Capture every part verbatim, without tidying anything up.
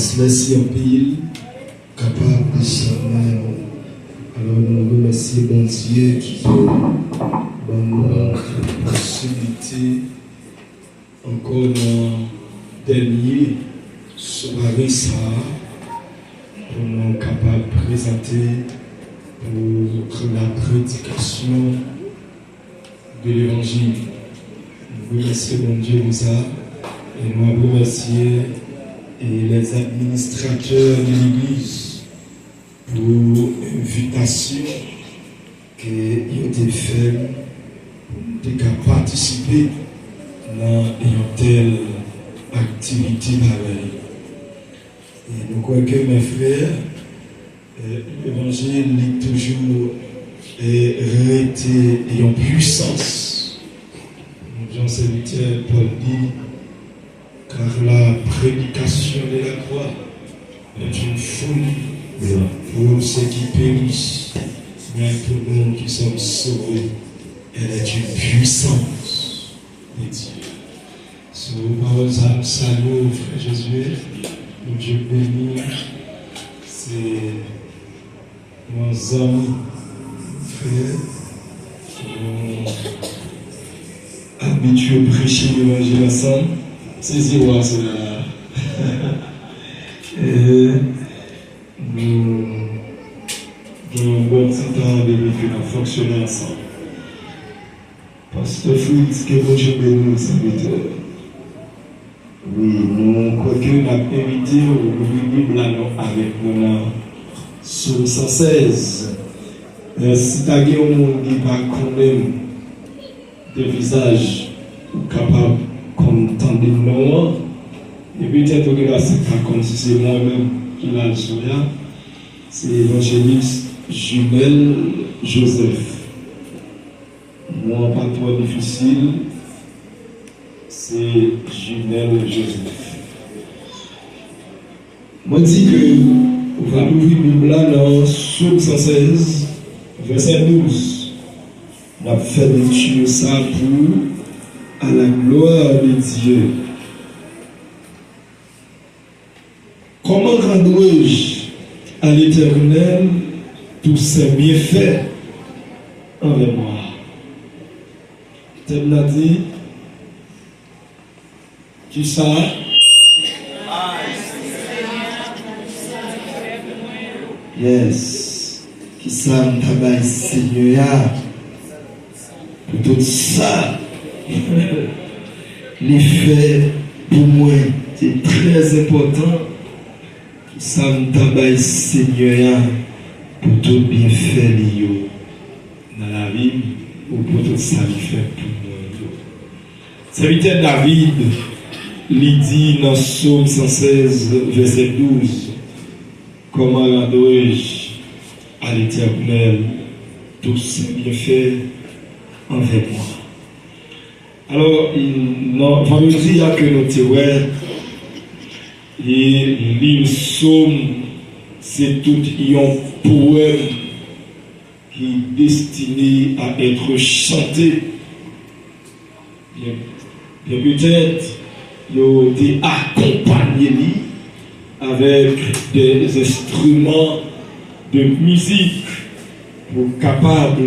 Mèsi anpil, kapab sa menm. Alò, nou remèsye Bondye ki ban nou posiblite ankò nan dènye sware sa a pou nou kapab prezante pou la predikasyon de levanjil. Nou remèsye Bondye pou sa e nou ap remèsye e les administrateurs de legliz pou envitasyon ke yo te fè m pou m te ka patisipe nan yon tèl aktivite parèy. E nou kwè ke, mes frères, e, levanjil li toujou e rete yon pwisans. Jan sèvitè Pòl di, car la prédication de la croix est une folie pour ceux qui périssent, mais pour nous qui sommes sauvés, elle est une puissance de Dieu. So, pawòl sa, m salye w, frè Josué. Bondye beni w. Se yon zanmi, frè. Nou abitye preche levanjil ansanm. Se zewo a sou la. E nou gen yon bon ti tan depi ke n ap fonksyone ansanm. Pastè Fritz, ke Bondye beni w, sèvitè. Wi, nou kwè ke n ap envite w ouvri Bib la nou avèk nou nan Sòm san sèz. E, si ta gen yon moun ki pa konnen m de vizaj, ou kapab konn tande m non an. E petèt ou gen la se pa konn si se mwen menm ki la l sou la. Se evanjelis Junel Joseph. Non an pa twò difisil, se Junel Joseph. Mwen di ke ou va louvri Bib la nan Sòm san sèz, vèsè douz. N ap fè lekti sa pou à la gloire de Dieu. Comment rendrai-je à l'Éternel tous ses bienfaits envers moi? Tèm nan di, kisa? Yes. Kisa m ta bay Senyè a pou tout sa li fè pou mwen? Se trè enpòtan. Kisa m ta bay Senyè a pou tout byenfè li yo nan lavi m, ou pou tout sa li fè pou mwen yo? Sèvitè David, li di nan Sòm san sèz, vèsè douz, comment rendrai-je à l'Éternel tous ses bienfaits envers moi? Alò, nan vandredi a ke nou te wè, e liv Sòm, se tout yon powèm ki destine à être chanté. Byen, byen petèt, yo te akonpanye li avèk de enstriman de mizik pou kapab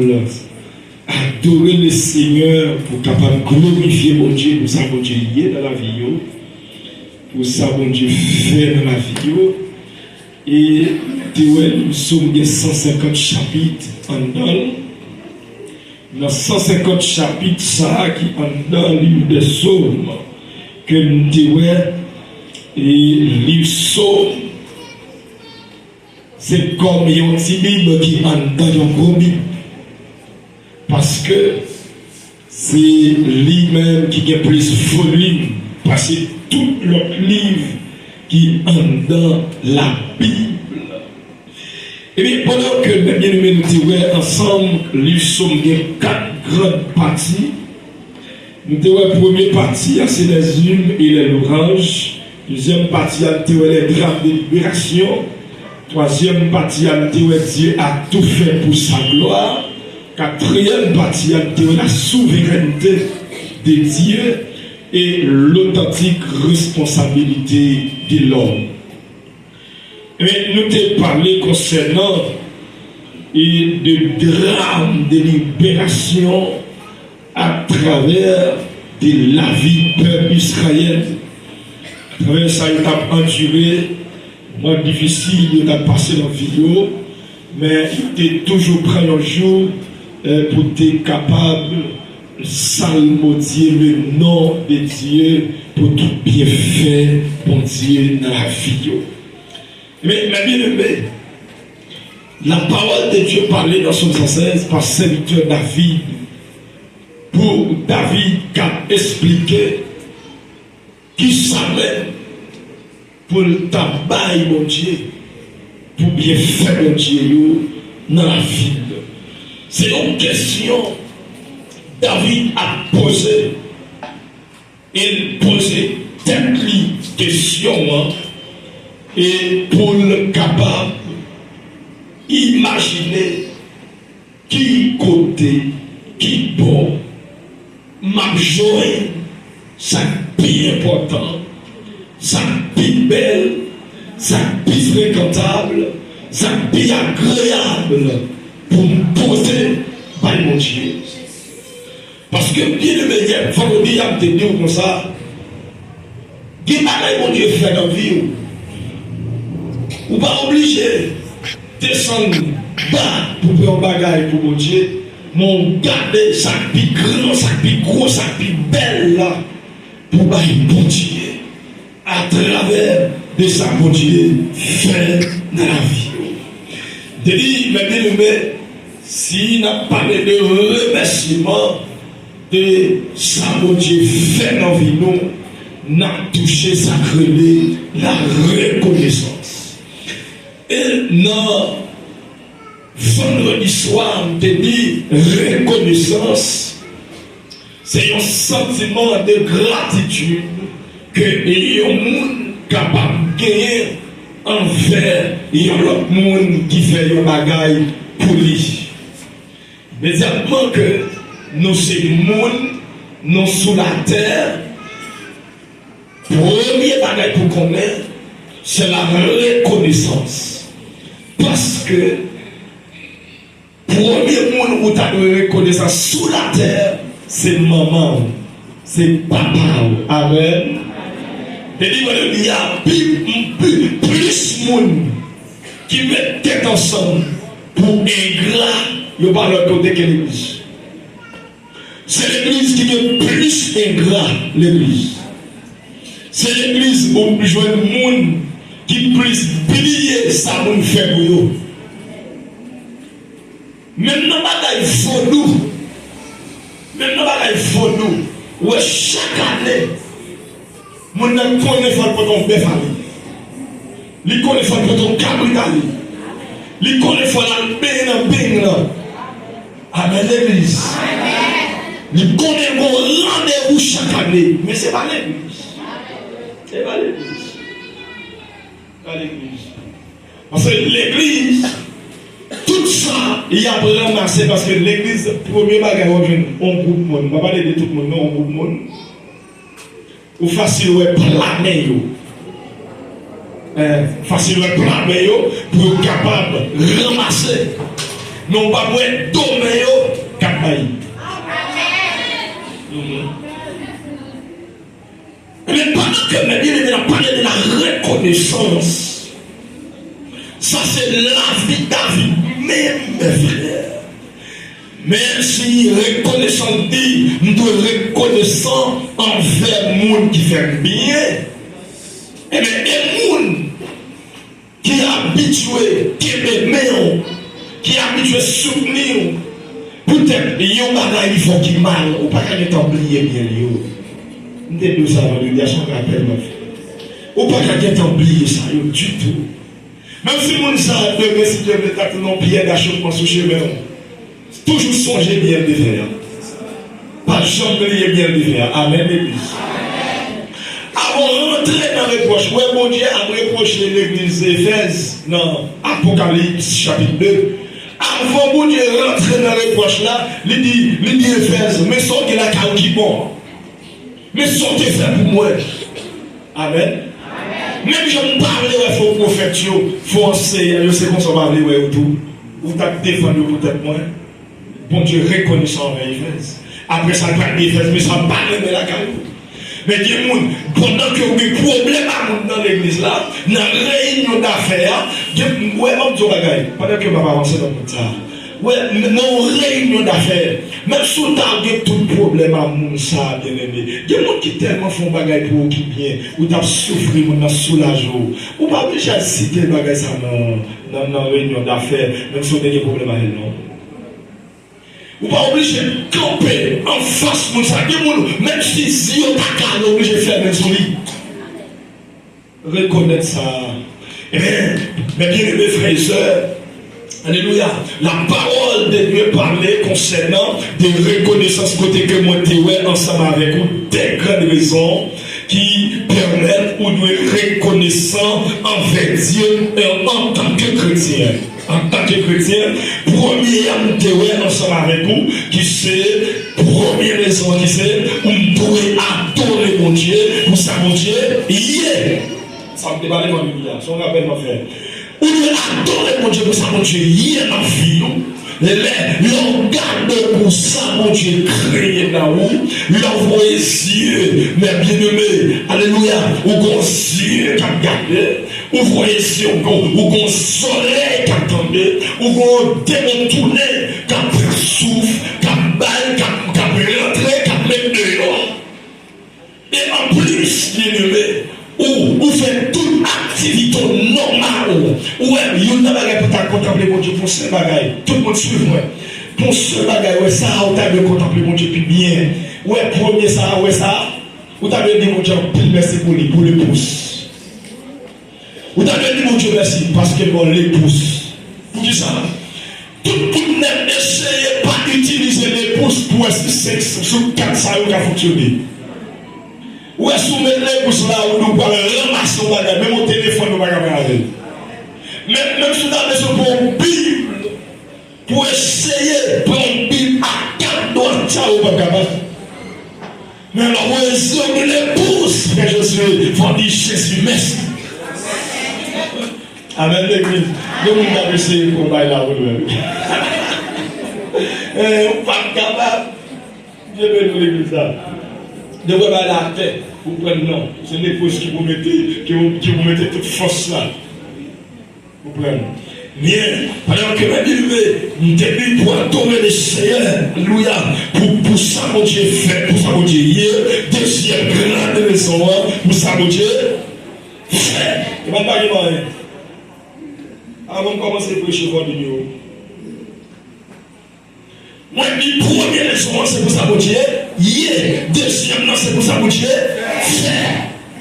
adore le Senyè, pou kapab glorifye Bondye pou sa Bondye ye nan lavi yo, pou sa Bondye fè nan lavi yo. E te wè, Sòm gen san senkant chapit anndan l. Nan san senkant chapit sa a ki anndan liv dè Sòm, ke n te wè, e liv Sòm, se kòm yon ti bib ki anndan yon gwo bib. Paske se li menm ki gen plis volim pase tout lòt liv ki anndan Labib. Ebyen, pandan ke, mes bien-aimés, nou te wè ansanm, liv Sòm gen kat gran pati. Nou te wè premye pati a, se les hymnes et les louanges. Dezyèm pati a, nou te wè les drames de libération. Twazyèm pati a, nou te wè Dieu a tout fait pour sa gloire. Katriyèm pati a, nou te wè la souveraineté de Dieu et l'authentique responsabilité de l'homme. Men nou te pale konsènan e de dram de liberasyon atravè de lavi pèp Izrayèl. Atravè sa yo t ap andire, moman difisil yo t ap pase nan vi yo, men yo te toujou pran yon jou, eh, pou te kapab salmodye le non de Dye pou tout byenfè Bondye nan lavi yo. Men, men byeneme, la parole de Dieu pale nan Sòm san sèz pa sèvitè David, pou David k ap esplike kisa menm pou l ta bay Bondye, pou byenfè Bondye yo nan lavi l. Se yon kesyon David ap poze, e l poze tèt li kesyon an, e pou l kapab imajine ki kote, ki bò m ap jwenn sa k pi enpòtan, sa k pi bèl, sa k pi frekantab, sa k pi agreyab pou m pote bay Bondye. Paske, byeneme, yè vandredi a, m te di w konsa, gen bagay Bondye fè nan vi w. Ou pa oblije desann ba pou pran yon bagay pou Bondye, men w gade sa k pi gran, sa k pi gwo, sa k pi bèl la pou bay Bondye atravè de sa Bondye fè nan lavi w. Depi, men byeneme, si n ap pale de remèsiman de sa Bondye fè nan vi nou, n ap touche sa k rele la rekonesans. E nan vandredi swa, m te di rekonesans se yon santiman de gratitid ke yon moun kapab genyen anvè yon lòt moun ki fè yon bagay pou li. Imedyatman ke nou se moun, nou sou latè, premye bagay pou konnen, se la rekonesans. Paske premye moun ou ta dwe rekonesans sou latè, se manman w, se papa w. Amèn. Depi vandredi a, pi, pi, plis moun ki met tèt ansanm pou engra, yo pa lòt kote ke legliz. Se legliz ki gen plis engra legliz. Se legliz ou jwenn moun ki plis bliye sa moun fè pou yo. Menm nan bagay vodou, menm nan bagay vodou, ou wè chak ane, moun nan konnen fò l pote yon bèf a li. Li konnen fò l pote yon kabrit a li. Li konnen fò l al benyen nan beny lan. Amèn, legliz. Li konnen gen yon randevou chak ane. Men se pa legliz. Se pa legliz. Pa legliz. Paske legliz, tout sa, y ap ranmase, paske legliz, premye bagay w ap jwenn, yon gwoup moun. M pa pale de tout moun, non, yon gwoup moun. Ou fasil wè pla men yo. Eh, fasil wè pla men yo pou yo kapab ranmase. Men w p ap wè do men yo k ap bay. Mhm. Men pandan ke, men byeneme, n ap pale de la rekonesans, sa se lavi David menm, frè. Men si rekonesan di, m dwe rekonesan anvè moun ki fè m byen. Ebyen, e moun ki abitye kenbe men w, ki abitye soutni w, poutèt yon bagay li fè w ki mal, ou pa ka gentan bliye byen li yo. M te di w sa vandredi a, se yon rapèl m ap fè. Ou pa ka gentan bliye sa yo ditou. Menm si moun sa a demen, si Dye vle, ta tounen yon pyè dachopman sou chemen w, toujou sonje byen l te fè a. Pa janm bliye byen l te fè a. Amèn, legliz. Avan w rantre nan repwòch, wè Bondye ap repwoche legliz Efèz nan Apokalips chapit de. Avan Bondye rantre nan repwòch la, li di, li di Efèz, men sa w gen lakay ou ki bon. Men sa w te fè pou mwen. Amèn. Menm jan m pa vle wè fo pwofèt yo, fo anseyè yo, se konsa w pa vle wè yo tou. Ou t ap defann yo pou tèt mwen. Bondye rekonesan anvè Efèz. Apre sa, l pral di Efèz, men sa pa renmen lakay ou. Men gen moun, pandan ke w gen pwoblèm a moun nan legliz la, nan reyinyon dafè a, gen, wè, ban m di w bagay, pandan ke m ap avanse nan pwen sa a, wè, nan yon reyinyon dafè, menm si w ta gen tout pwoblèm a moun sa a, byeneme, gen moun ki tèlman fè yon bagay pou ou ki byen, ou t ap soufri, moun nan soulaje w. Ou pa oblije al site bagay sa a nan, nan, nan reyinyon dafè, menm si w te gen pwoblèm a li, non. Ou pa oblije kanpe anfas moun sa. Gen moun, menm si zye yo ta kale, oblije fèmen sou li. Rekonèt sa. Ebyen, men byeneme frè e sè, alelouya, la parole de Dieu pale konsènan de rekonesans kote ke mwen te wè ansanm avèk ou de grann rezon ki pèmèt ou dwe rekonesan anvè Dye, e, antanke kretyen. Antanke kretyen, premye a m te wè ansanm avèk ou, ki se premye rezon an, ki se ou dwe adore Bondye pou sa Bondye ye. Sa m te pale nan Bib la, se yon rapèl m ap fè. Ou dwe adore Bondye pou sa Bondye ye nan vi w. Lè, lè w gade pou sa Bondye kreye nan ou, lè w voye zye, men byeneme, alelouya, ou gon zye k ap gade, ou voye zye, ou gon, ou gon zòrèy k ap tande, ou gon demon tounen k ap pran souf, k ap bay, k ap, k ap rantre, k ap met deyò. E anplis, byeneme, ou, ou fè tout aktivite w nòmal. Ou wè, youn nan bagay pou w ta kontanple Bondye pou yon sèl bagay. Tout moun swiv mwen. Pou yon sèl bagay, wè sa a, ou ta dwe kontanple Bondye pi byen. Ou wè, premye sa a, wè sa a, ou ta dwe di Bondye anpil mèsi pou li, pou le pous. Ou ta dwe di Bondye mèsi paske l ba w lepous. Poukisa? Tout, tout nèg eseye pa itilize lepous pou wè si senk sou kat sa yo ka fonksyone. Ou wè, si w met lepous la, ou di w pral ranmase yon bagay, menm yon telefòn ou pa ka pran avè l. Men, menm si w ta bezwen pran yon Bib, pou eseye pran yon Bib ak kat dwat sa yo p ap kapab. Men lè w voye zye w gen lepous, frè Jozye, fò w di Jezi mèsi. Amèn, legliz. Gen moun k ap eseye pran bay la pou l wè. Eh, ou p ap kapab. Dye beni w, legliz la. Dye wè bay la atè, ou pran l non. Se lepous ki pou mete, ki pou, ki pou mete tout fòs la. Konprann? Byen, pandan ke Bib li, m te vin pou adore Lesenyè, alelouya, pou, pou sa Bondye fè, pou sa Bondye ye, dezyèm gran rezon an, pou sa Bondye fè. E pa, pa gen anyen. Avan m kòmanse preche, fò di yo. Mwen di premye rezon an se pou sa Bondye ye, dezyèm nan se pou sa Bondye fè.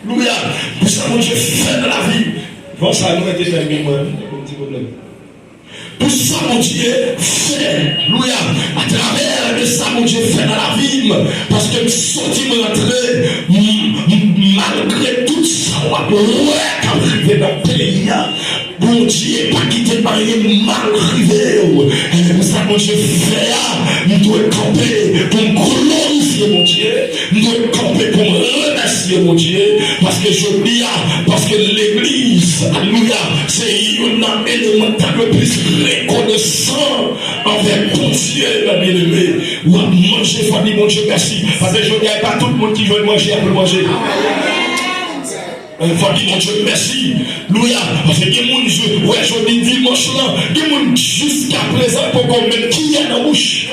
Alelouya. Pou sa Bondye fè nan lavi m. Bon, sa nou mete fè men mwen, yon ti pwoblèm. Pou sa Bondye fè, alelouya, atravè de sa Bondye fè nan lavi m, paske m soti, m rantre, m, m, malgre tout sa w ap wè k ap rive nan peyi a, Bondye pa kite anyen mal rive w. E pou sa Bondye fè a, m dwe kanpe pou m glorifye Bondye. M dwe kanpe pou m remèsye Bondye. Paske jodi a, paske legliz, alelouya, se youn nan eleman k ta dwe plis rekonesan anvè Bondye, mè byeneme. W ap manje, fò di Bondye mèsi. Paske jodi a, e pa tout moun ki jwenn manje a pou l manje. Fò di Bondye mèsi. Alelouya. Paske gen moun, je, wè, jodi dimanch lan, gen moun jiskaprezan poko met kiyè nan bouch.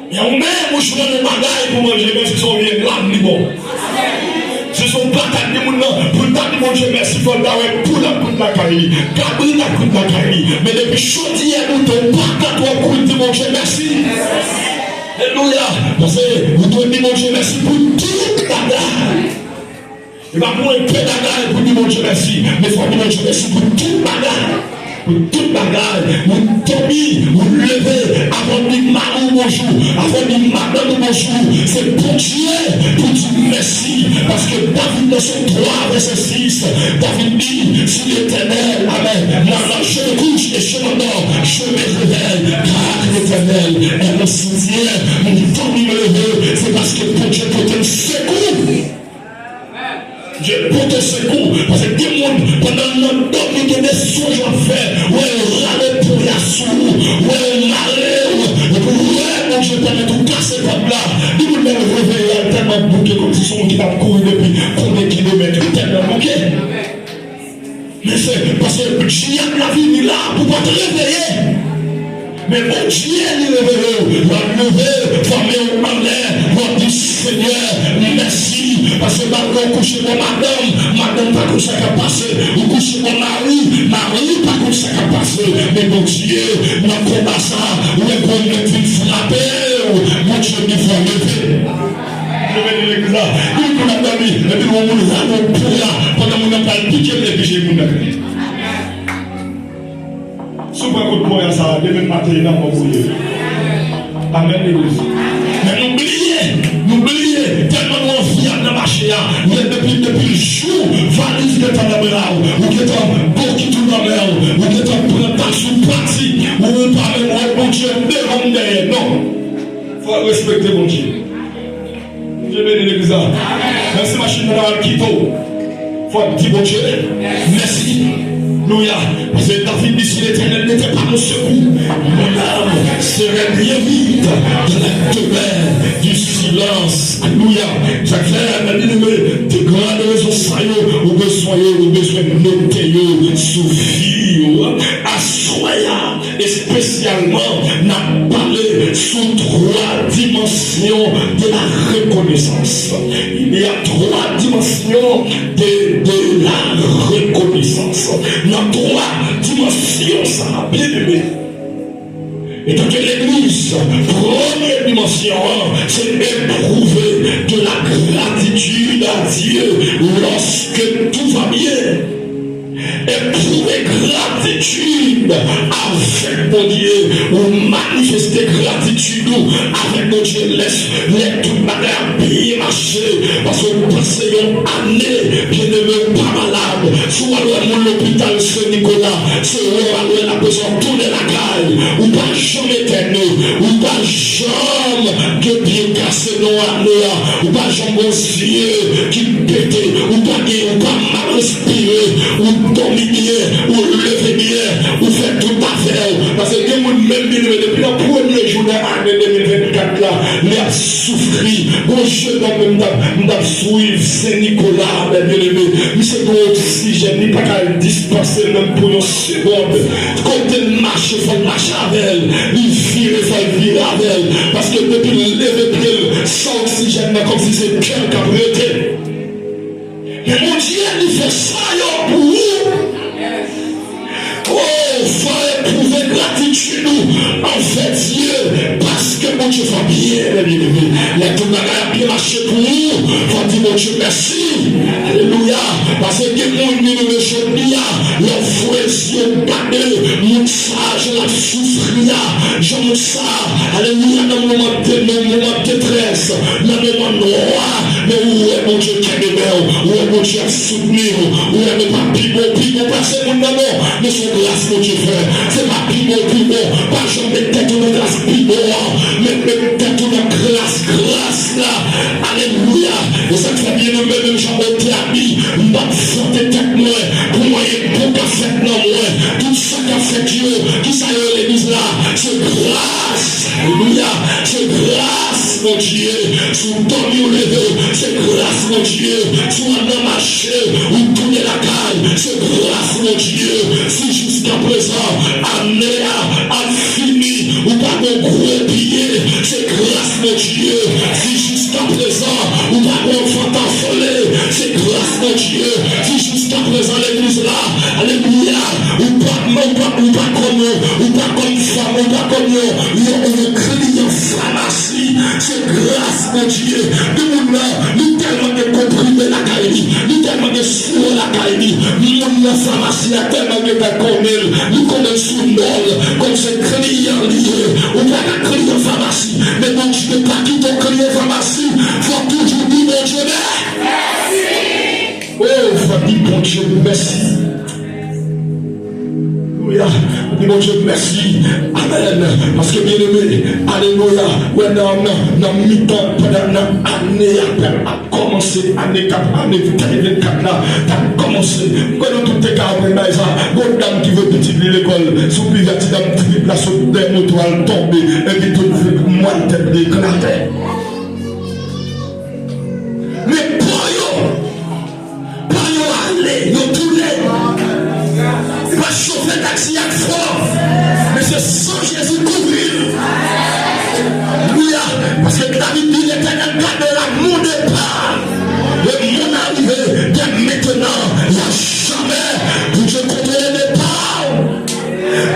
Men ou menm, ou jwenn yon bagay pou manje, men se yon vye lam li ba w. Se yon patat, gen moun nan, pou l ta di Bondye mèsi, fò l ta wè poul ap kouri lakay li, kabrit ap kouri lakay li. Men depi jodi a, ou te yon patat, w ap kouri di Bondye mèsi. Alelouya. Paske ou dwe di Bondye mèsi pou tout bagay. E pa pou enpe bagay pou di Bondye mèsi, men fò di Bondye mèsi pou tout bagay. Pou tout bagay. Ou dòmi, ou leve, avan w di mari w bonjou, avan w di madanm ou bonjou, se Bondye pou di mèsi. Paske David nan Sòm twa vèsè sis, David di, si Letènèl, amèn, moi quand je me couche et je m'endors, je me réveille, car l'Éternel est mon sanctuaire. Mwen dòmi, mwen leve, se paske Bondye pote m sekou. Bondye pote sekou, paske gen moun, pandan l nan dòmi, gen de sonj w ap fè, w wè yo rale ponyè sou ou, w wè yo mare w, epi w wè Bondye pèmèt ou kase pòt la. Gen moun, lè l reveye a, l tèlman bouke, kòmsi se yon moun ki t ap kouri depi konbyen kilomèt, li tèlman bouke. Men se paske dyab la vini la pou pa t reveye. Men Bondye li reveye w, w ap leve, fòme w anlè, w ap di, Senyè, mèsi, paske malgre w kouche bò madanm, madanm pa konn sa k ap pase, ou kouche bò mari, mari pa konn sa k ap pase, men Bondye, nan konba sa, ou wè gwo nèg vin frape w, Bondye li fè w leve. Mwen beni legliz la. Gen moun ap dòmi, epi yon moun rale yon ponyè, pandan moun nan pral pike l, epi je moun nan. Si w pran kout ponyè sa a, demen maten, e nan mò pou ye. Amèn, legliz. Men nou bliye, nou bliye, tèlman nou anvi al nan mache a, men depi, depi jou valiz gentan nan bra w, ou gentan bokit ou nan men w, ou gentan pran tas ou pati, ou pa menm wè Bondye devan m dèyè, non. Fò w respekte Bondye. Bondye beni legliz la. Menm si machin nan al kite w, fò w di Bondye mèsi. Alelouya. Paske David di, si l'Éternel n'était pas mon secours, mon âme serait bien vite dans la demeure du silence. Alelouya. Sa k fè, mwen byeneme, de gran rezon sa yo, ou bezwen yo, ou bezwen note yo sou vi w. Aswè a, espesyalman, n ap pale sou twa dimansyon de la rekonesans. Il y a trois dimensions de, de la reconnaissance. Nan twa dimansyon sa, byeneme, etan ke legliz, premye dimansyon an, se epwouve de la gratitude à Dieu lorsque tout va bien. Epwouve gratitid avèk Bondye, ou manifeste gratitid ou avèk Bondye lè, lè tout bagay ap byen mache, paske w pase yon ane, byeneme, w pa malad. Si w al wè moun lopital Sen Nikola, se wè w al wè l, aprezan w tounen lakay, ou pa janm etène, ou pa janm gen pye kase nan ane a, ou pa janm gen zye ki pete, ou pa gen, ou pa mal respire, ou dòmi byen, ou leve byen, ou fè tout afè w. Paske gen moun menm, byeneme, depi nan premye jou nan ane de mil vennkat la, li ap soufri. Gon jèn òm menm, m t ap, m t ap swiv Sen Nikola, men byeneme, misye gen oksijèn, li pa ka dispanse l menm pou yon segonn. Kote l mache, fò l mache avè l. Li vire, fò l vire avè l. Paske depi l leve pye l, san oksijèn nan, kòmsi se kè l k ap rete. Men Bondye, li fè sa yo pou ou. O, fò epwouve gratitid ou anvè Dye, paske Bondye fè w byen, byeneme. Lè tout bagay ap byen mache pou ou, fò w di Bondye mèsi. Alelouya. Paske gen moun, byeneme, jodi a, lè w voye zye w gade moun sa a, jan l ap soufri a, jan moun sa a, alelouya, nan moman de, nan moman detrès, nan moman nwa, men ou wè Bondye kenbe men w, ou wè Bondye ap soutni w, ou wè nou pa pi bon, pi bon pase moun nan non, men se yon gras Bondye fè. Se pa pi bon, pi bon, pa janm met tèt ou nan gras pi bon an, men met tèt ou nan gras, gras la. Alelouya. E sa k fè, byeneme, menm jan otè a di, m p ap vante tèt mwen pou anyen bon k ap fèt nan mwen. Tout sa k ap fèt yo, kisa yo ye legliz la? Se gras. Alelouya. Se gras Bondye. Si w dòmi ou leve, se gras Bondye. Si w al nan mache, ou tounen lakay, se gras Bondye. Si jiskaprezan ane a ap fini, ou pa gen gwo pye, se gras Bondye. Si jiskaprezan ou pa gen yon vant anfle, se gras Bondye. Si jiskaprezan legliz la, alelouya, ou pa, ou pa, ou pa kòm yon, ou pa kòm fanm, ou pa kòm yon, yon, yon kliyan famasi, se gras Bondye. Gen moun nan, li tèlman gen konprime lakay li, li tèlman gen siwo lakay li, moun nan famasi a tèlman gentan konnen l, li konnen l sou non l, kòm se kliyan li ye. Ou pa ka kliyan famasi, men Bondye pa kite w kliyan famasi, fò w toujou di Bondye mèsi. O, fò w di Bondye mèsi. Di Bondye mèsi. Amèn. Paske, byeneme, alelouya, wè nan, nan, nan mitan, pandan nan ane apèl ap kòmanse, ane k ap, ane de mil vennkat la, t ap kòmanse. M kwè nou tout te ka aprann bagay sa. Gon dam ki voye pitit li lekòl, sou pivè, ti dam trip la sot dèyè moto al tonbe, epi tout mwal tèt li ekri atè. Men pa yo, pa yo ale, yo tounen. Pa chofè taksi ak fò. Men se san Jezi kouvri l. Alelouya. Paske David di, Letènèl gade la mon départ et mon arrivée dès maintenant et à jamais. Bondye kontwole depa w.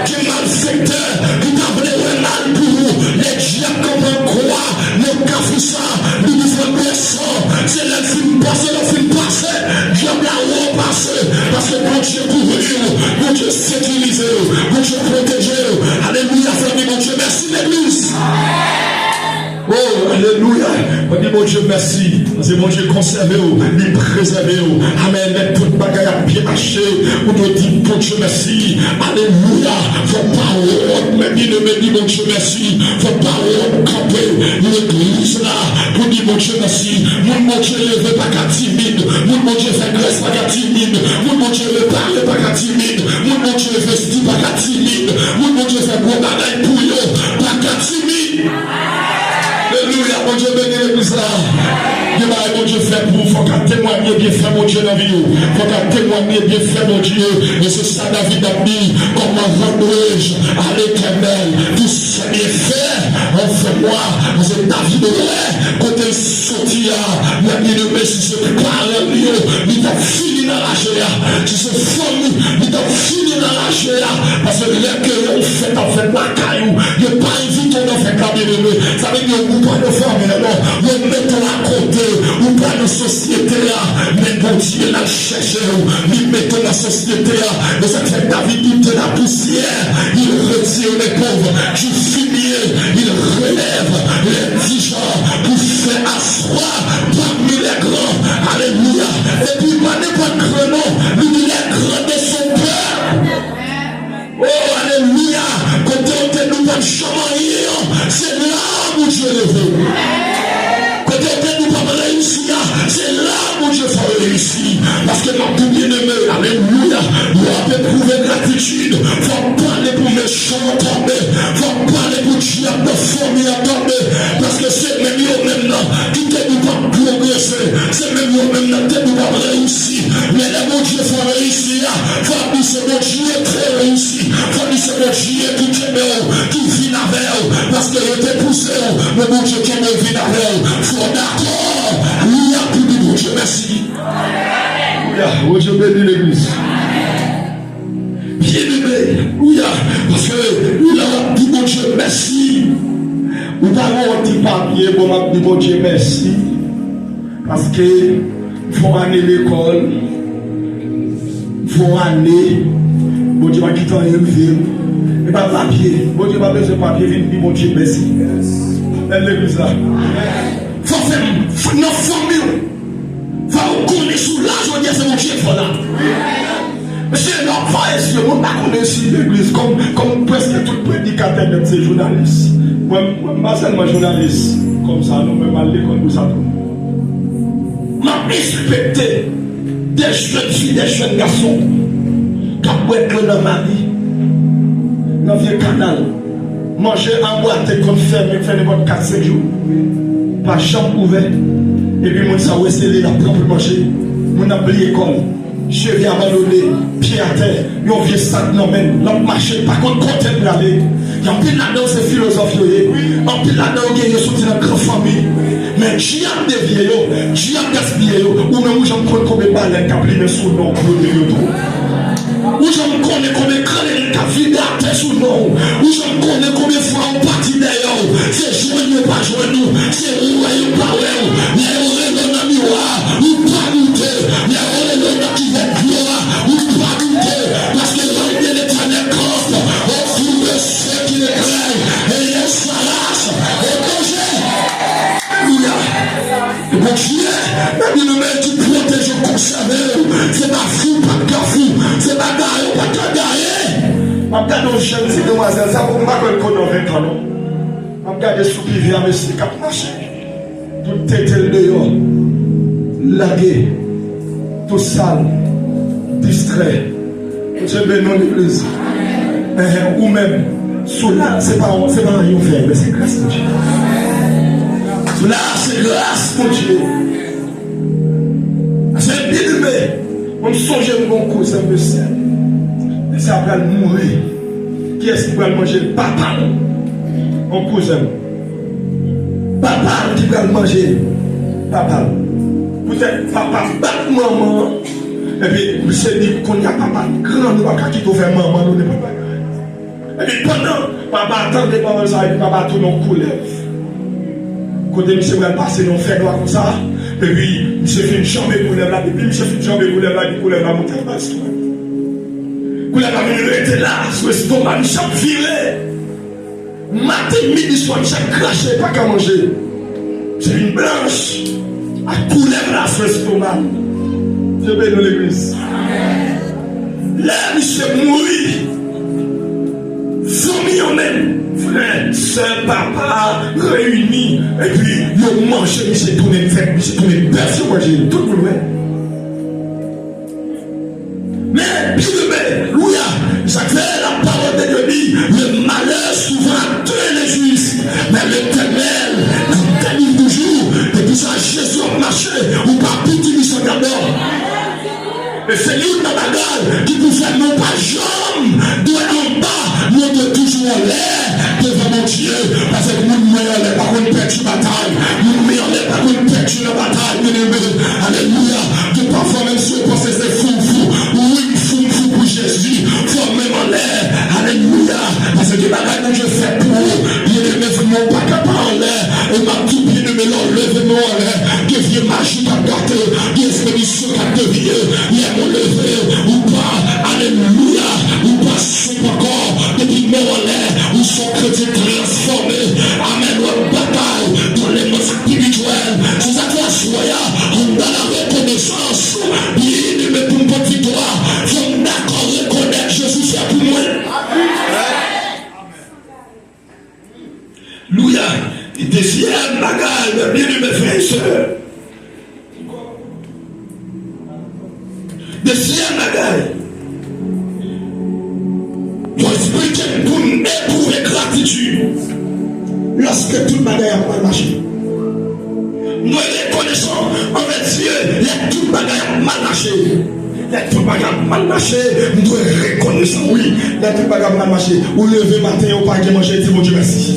Gen malfektè ki ta vle wè mal pou ou. Lè dyab kanpe an kwa nan kafou sa, li di frè Bèsan, se lè l fin pase, lè w fin pase, dyab la wè w pase. Paske Bondye kouvri w, Bondye sekirize w, Bondye pwoteje w. Alelouya, fè di Bondye mèsi, legliz. Oh, alelouya. Mwen di Bondye mèsi. Paske Bondye konsève w, li prezève w. Amèn. Lè tout bagay ap byen mache, ou dwe di Bondye mèsi. Alelouya. Fò w pa wont, men byeneme, di Bondye mèsi. Fò w pa wont kanpe legliz la pou di Bondye mèsi. Moun Bondye leve pa ka timid. Moun Bondye fè grès pa ka timid. Moun Bondye repare pa ka timid. Moun Bondye envesti pa ka timid. Moun Bondye fè gwo bagay pou yo pa ka timid. Alelouya, Bondye beni legliz la. Gen bagay Bondye fè pou ou, fò w ka temwanye byenfè Bondye nan vi w. Fò w ka temwanye byenfè Bondye. E se sa David ap di, comment rendrai-je à l'Éternel tous ses bienfaits envers moi? Paske David wè kote l soti a, men byeneme, si se paran li yo, li t ap fini nan raje a. Si se fanmi, li t ap fini nan raje a. Paske lè ke yon fèt ap fèt lakay ou, yo pa envite w nan fèt la, byeneme. Sa vle di yo, ou pa nan fanmi an, non. Yo mete w akote, ou pa nan sosyete a. Men Bondye l ap chèche w, li mete w nan sosyete a. E sa k fè David di, de la poussière, il retire les pauvres. Du fumier, il relève les indigents pour faire asseoir parmi les grands. Alelouya. Epi pa nenpòt gran non, li di les grands de son peuple. Oh, alelouya. Kote yo te di w p ap janm anyen an, se la Bondye leve w. Kote yo te di w p ap reyisi a, se la Bondye fè w reyisi. Paske m ap di w byeneme, alelouya, lè w ap epwouve gratitid, fò w pale pou mechan an tonbe. Fò w pale pou dyab nan fanmi an tonbe. Paske se menm yo menm nan ki te di w p ap pwogrese. Se menm yo menm nan te di w p ap reyisi. Men lè Bondye fè w reyisi a, fò w di se Bondye k fè w reyisi. Fò w di se Bondye ki kenbe w, ki vin avè w. Paske yo te pouse w, men Bondye kenbe l vin avè w. Fò w dakò, wi, a pou di Bondye mèsi. Alelouya. Bondye beni legliz. Byeneme, alelouya. Paske lè w ap di Bondye mèsi, ou pa gen yon ti papye, bon, m ap di Bondye mèsi. Paske m fè yon ane lekòl, m fè yon ane, Bondye pa kite anyen rive m. E pa papye. Bondye pa bezwen papye, vin di Bondye mèsi. Bèl legliz la. Fò fè m, fò nan fanmi w. Fò w konnen si w la jodi a, se Bondye k fè w la. Mesye, lè w ap fè esye, moun pa konnen si legliz, kòm, kòm prèske tout predikatè nèt se jounalis. Mwen, mwen, m pa sèlman jounalis kòm sa, non, mwen, m al lekòl pou sa tou. M ap enspekte de jèn fi, de jèn gason k ap bwè dlo nan Mali, nan vye kanal. Manje anbwate konn fèmen, fè nenpòt kat, senk jou. Pa janm ouvè. Epi moun sa yo eseye, l ap pran pou l manje. Moun nan bliye kò l. Cheve abandone, pye atè, yon vye sak nan men l. L ap mache, l pa konn kote l prale. Anpil ladan yo se filozòf yo ye. Anpil ladan yo gen, yo soti nan gran fanmi. Men dyab devye yo, dyab gaspiye yo. Ou menm ou janm konn konbyen balèn k ap limen sou non w pou yo devye w tou? Ou janm konnen konbyen krèl k ap vide atè sou non w? Ou janm konnen konbyen fwa ou pati dèyè w? Se jwenn yo pa jwenn ou, se ou wè yo pa wè w. Lè yo rele w nan miwa, ou pa doute. Lè yo rele w nan kivèt dlo a, ou pa doute. Paske lòm de Letènèl kanpe otou de sè ki le krèy, e yo s'arrache au danger. Alelouya. Bondye, men byeneme, ki pwoteje w, konsève w. Se pa fou, pa t ka fou. Se pa gaye, w pa t ka gaye. Gade yon jèn ti demwazèl, sa poko, m pa kwè l ko nan ven tan non. M ap gade sou pivi a, mesye k ap mache. Tout tete l deyò. Lage. Tou sal. Distrè. Bondye beni w, legliz. Enhen, ou menm, sou la, se pa, se pa anyen w fè, men se gras Bondye. Sou la, se gras Bondye. Sè byeneme, mwen m sonje m gon kouzen, mesye. Mesye a pral mouri. Kiyès ki pral manje l? Papa l. Yon kouzen m. Papa l ki pral manje l. Papa l. Poutèt papa bat manman an. Epi misye di, kounye a papa, gran, nou pa ka kite w fè manman nou nenpòt bagay. Epi pandan papa a tande pawòl sa a, epi papa a tounen yon koulèv. Kote misye pral pase nan yon fènwa konsa, epi misye fin janbe koulèv la, depi misye fin janbe koulèv la, epi koulèv la monte anba lestomak. Koulèv la vin rete la, sou lestomak, misye ap vire. Maten, midi, swa, misye ap krache, pa ka manje. Misye vin blanch ak koulèv la sou lestomak. Bondye beni w, legliz. Lè misye mouri, zanmi yo menm, frè, sè, papa, reyini, epi yo manje misye tounen fèt, misye tounen bèf, yo manje l, tout moun wè. Men, byeneme, alelouya, sa k fè la parole de Dieu dit, le malheur souvent atteint le juste, mais l'Éternel le délivre toujours. Depi sa Jezi ap mache, ou pa piti li san gadò. E se youn nan bagay ki pou fè nou pa janm dwe anba, nou dwe toujou anlè devan Bondye, paske moun mwen anlè pa konn pèdi batay, moun mwen anlè pa konn pèdi nan batay, byeneme, alelouya. Gen pafwa menm si w panse se fou w fou, wi, m fou, m fou pou Jezi, fò w menm anlè, alelouya, paske gen bagay Bondye fè pou ou, byeneme, fò w pa ka pa anlè. E m ap di w, byeneme, lè w leve men w anlè, gen vye maji k ap gate, gen espedisyon k ap devye. Lè w leve, ou pa, alelouya, ou pa senp ankò. Depi men w anlè, ou se yon kretyen transfòme. Amèn. W ap batay dans les mondes spirituels. Se sa k fè aswè a, anndan la rekonesans, byeneme, pou m pot viktwa, fò m dakò rekonèt Jezi fè pou mwen. Alelouya. Dezyèm bagay, mes bien-aimés frères et sœurs. Dezyèm bagay, yo esplike m pou m epwouve gratitid lòske tout bagay ap mal mache. M dwe rekonesan anvè Dye lè tout bagay ap mal mache. Lè tout bagay ap mal mache, m dwe rekonesan, wi. Lè tout bagay ap mal mache, ou leve maten an, ou pa gen manje, di Bondye mèsi.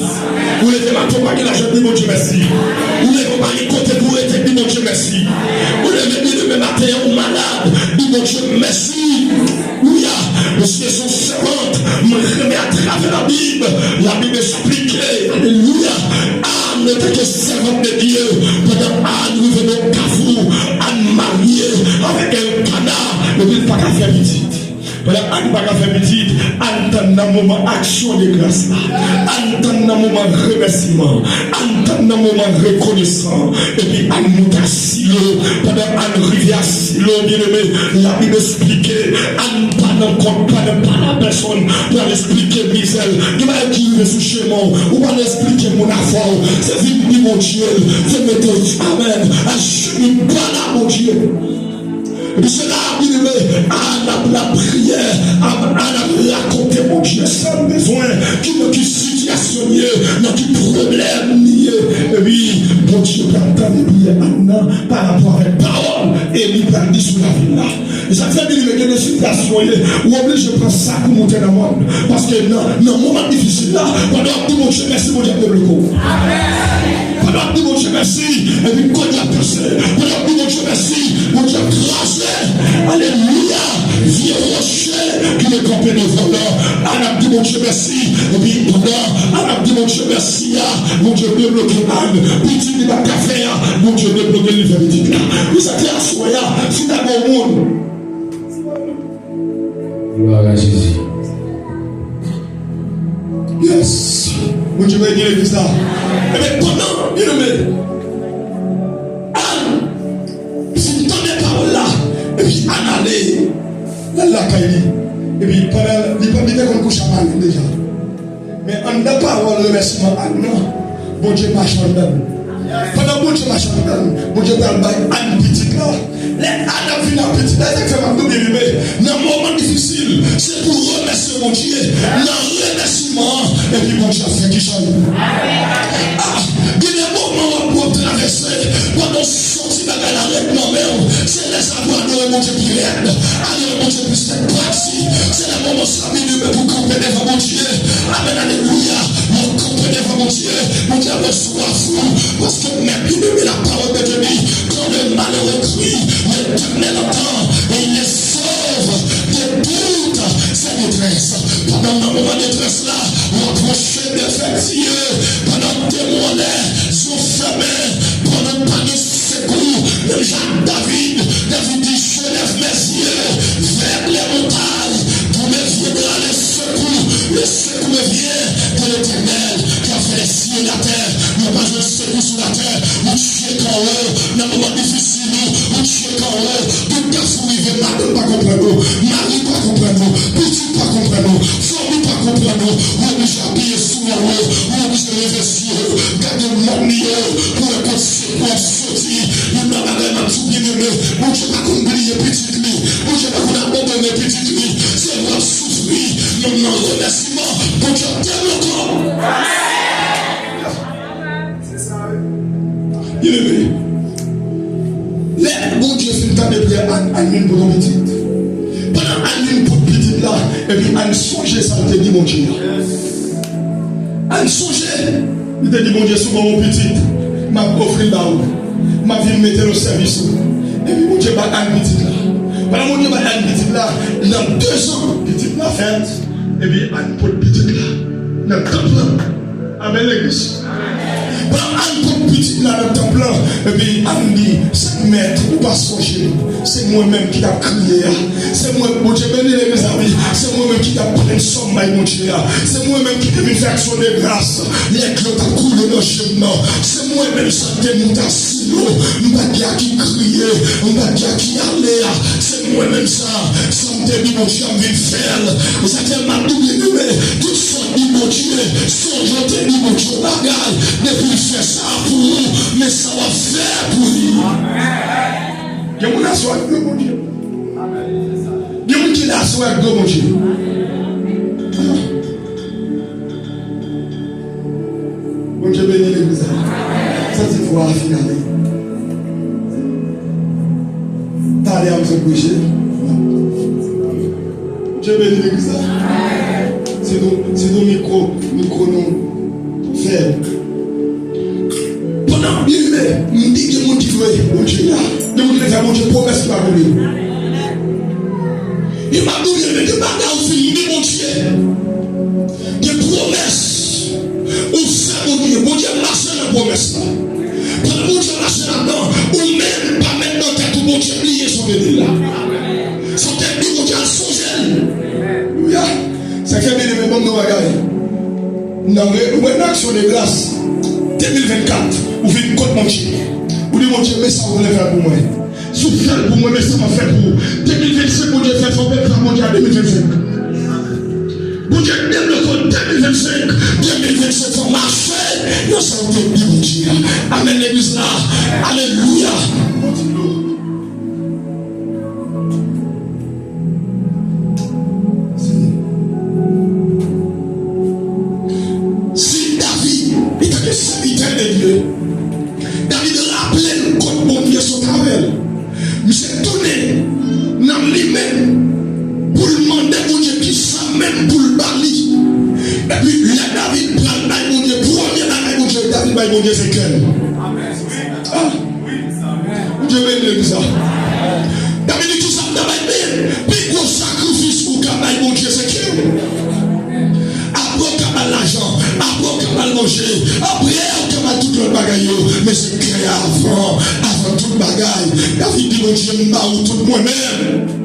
Ou leve maten an, ou pa gen lajan, di Bondye mèsi. Ou leve, ou pa gen kote pou rete, di Bondye mèsi. Ou leve, byeneme, maten an, ou malad, di Bondye mèsi. Alelouya. Mesye, se yon sèvant, mwen renmen atravè Labib. Labib esplike, alelouya, Ann te ke sèvant de Dye, pandan Ann rive nan kafou, Ann marye avèk Elkana, epi l pa ka fè pitit. Pandan Ann pa ka fè pitit, Ann tann nan moman aksyon de gras la. Ann tann nan moman remèsiman. Ann tann nan moman rekonesan. Epi Ann monte a Silo. Pandan Ann rive a Silo, byeneme, Labib esplike, Ann pa nan kòk, pa nan, pa nan pèsonn pou al esplike mizè l. Gen bagay ki rive sou chemen w, ou pa al esplike moun afè w. Se vin di Bondye l, se mete w, amèn, ajenou ba la Bondye. Epi se la, byeneme, Ann ap lapriyè, Ann ap rakonte Bondye sa l bezwen, ki, nan ki sitiyasyon l ye, nan ki pwoblèm li ye. Epi Bondye pral tande priyè Ann nan parapò avèk pawòl Eli pral di sou lavi l la. E sa k fè, byeneme, gen de sitiyasyon w ye, ou oblije pran sa kou moute nan mòn. Paske nan, nan moman difisil la, pandan w ap di Bondye mèsi, Bondye ap debloke w. Pandan w ap di Bondye mèsi, epi kòd yo ap pase. Pandan w ap di Bondye mèsi, Bondye ap kraze. Alelouya! Vye woche ki te kanpe devan w lan, Ann ap di Bondye mèsi. Epi pandan Ann ap di Bondye mèsi a, Bondye debloke Ann. Pitit li pa t ka fè a, Bondye debloke l, li fè pitit la. Pou sa ki aswè a, si ta gen yon moun. Glwa a Jezi. Yes. Bondye beni legliz la. Ebyen, pandan, byeneme, Ann fin tande pawòl la, epi Ann ale, l al lakay li. Epi pandan li pa, li te konn kouche ak Ann deja. Men anndan pawòl remèsiman Ann nan, Bondye mache anndan l. Pandan Bondye mache anndan l, Bondye pral bay Ann pitit la. Lè Ann ap vin ak pitit la, e sa k fè m ap di w byeneme, nan moman difisil, se pou remèsye Bondye nan remèsiman an, epi Bondye ap fè kijan l. Ah, gen de moman w ap, w ap travèse, pandan w soti bagay la rèd nan men w, se lè sa pou adore Bondye pi rèd, adore Bondye pi sèk pati. Se nan moman sa, byeneme, pou kanpe devan Bondye. Amèn, alelouya. Lè w kanpe devan Bondye, Bondye ap resevwa ou. Paske, men, byeneme, la parole de Dieu dit, quand le malheureux crie, l'Éternel entend et il le sauve de toutes ses détresses. Pandan nan moman detrès la, rapwoche de fè Dye. Pandan w te mòlè, zye w fèmen, pandan w pa gen sekou, menm jan ak David, David di, je lève mes yeux vers les montagnes, d'où me viendra le secours. Le secours me vient de l'Éternel qui a fait les cieux et la terre. Mwen pa jwenn sekou sou latè. Ou tcheke anwo nan moman difisil ou, ou tcheke anwo. Tout kafou rive, madanm pa konprann ou, mari pa konprann ou, pitit pa konprann ou, fanmi pa konprann ou. Ou oblije apiye sou anwo, ou oblije leve zye w, gade mòn yo, pou wè kot sekou ap soti. Youn nan bagay m ap di w, byeneme, Bondye pa konn bliye pitit li. Bondye pa konn abandone pitit li. Se lè w ap soufri, men nan remèsiman, Bondye ap debloke w. Byeneme, lè Bondye fin tande priyè Ann, Ann vin pote yon pitit. Pandan Ann vin pote pitit la, epi Ann sonje sa l te di Bondye a. Ann sonje, li te di Bondye, si w ban m yon pitit, m ap ofri l ba ou. M ap vin mete l o sèvis ou. Epi Bondye bay Ann pitit la. Pandan Bondye bay Ann pitit la, nan dezan, pitit la fèt. Epi Ann pote pitit la nan tanp lan. Amèn, legliz. Pandan Ann pote pitit la nan tanp lan, epi Ann di, Sèt Mèt, ou pa sonje m. Se mwen menm ki t ap kriye a. Se mwen, Bondye beni legliz la, wi. Se mwen menm ki t ap plenn sò m bay Bondye a. Se mwen menm ki te vin fè aksyon de gras lè dlo t ap koule nan je m nan. Se mwen menm sa k te moute a silo. M pa t gen a ki kriye. M pa t gen a ki ale a. Se mwen menm sa. Sa m te di Bondye a, m vin fè l. E sa k fè m ap di w, byeneme, tout sa w di Bondye, sonje w te di Bondye yon bagay, depi l fè sa pou ou, men sa w ap fè pou li. Gen moun aswè ak gwo Bondye. Gen moun ki la aswè ak gwo Bondye. Bondye beni legliz la. Santi vwa a fin ale. Talè a m sot preche. Bondye beni legliz la. Se nou, se nou mikwo, mikwo nou fèb. Pandan byeneme, m di gen moun ki dwe Bondye la. Gen moun ki fè Bondye pwomès ki pa pou li. E m ap di w byeneme, gen bagay ou fin di Bondye. Gen pwomès ou fè Bondye. Bondye mache nan pwomès la. Pandan Bondye mache ladan, ou menm pa met nan tèt ou Bondye bliye sa w te di l la. Sa w te di Bondye a, sonje l. Alelouya. Sa k fè, byeneme, ban m yon bagay. Nan re-, reyaksyon de gras, de mil vennkat, ou vin kot Bondye. Ou di Bondye, men sa w vle fè pou mwen. Si w fè l pou mwen, men sa m ap fè pou ou. De mil vennsenk, Bondye fè, fò w bèl fè Bondye a de mil vennsenk. Bondye debloke w de mil vennsenk, de mil vennsenk, fò w mache nan sa w te di Bondye a. Amèn, legliz la. Alelouya. Si David, etanke sèvitè de Dye, David raple l kot Bondye sot avè l. Misye tounen nan li menm pou l mande Bondye kisa menm pou l ba li. Epi lè David pral bay Bondye, premye bagay Bondye, David bay Bondye se kè l. Ah! Bondye beni legliz la. David di, kisa m ta bay Bondye? Pi gwo sakrifis ou ka bay Bondye se kè w. Apre w ka ba l lajan, apre w ka ba l manje, apre w ka ba l tout lòt bagay yo, men se kè a avan, avan tout bagay. David di, Bondye, m ba ou tout mwen menm.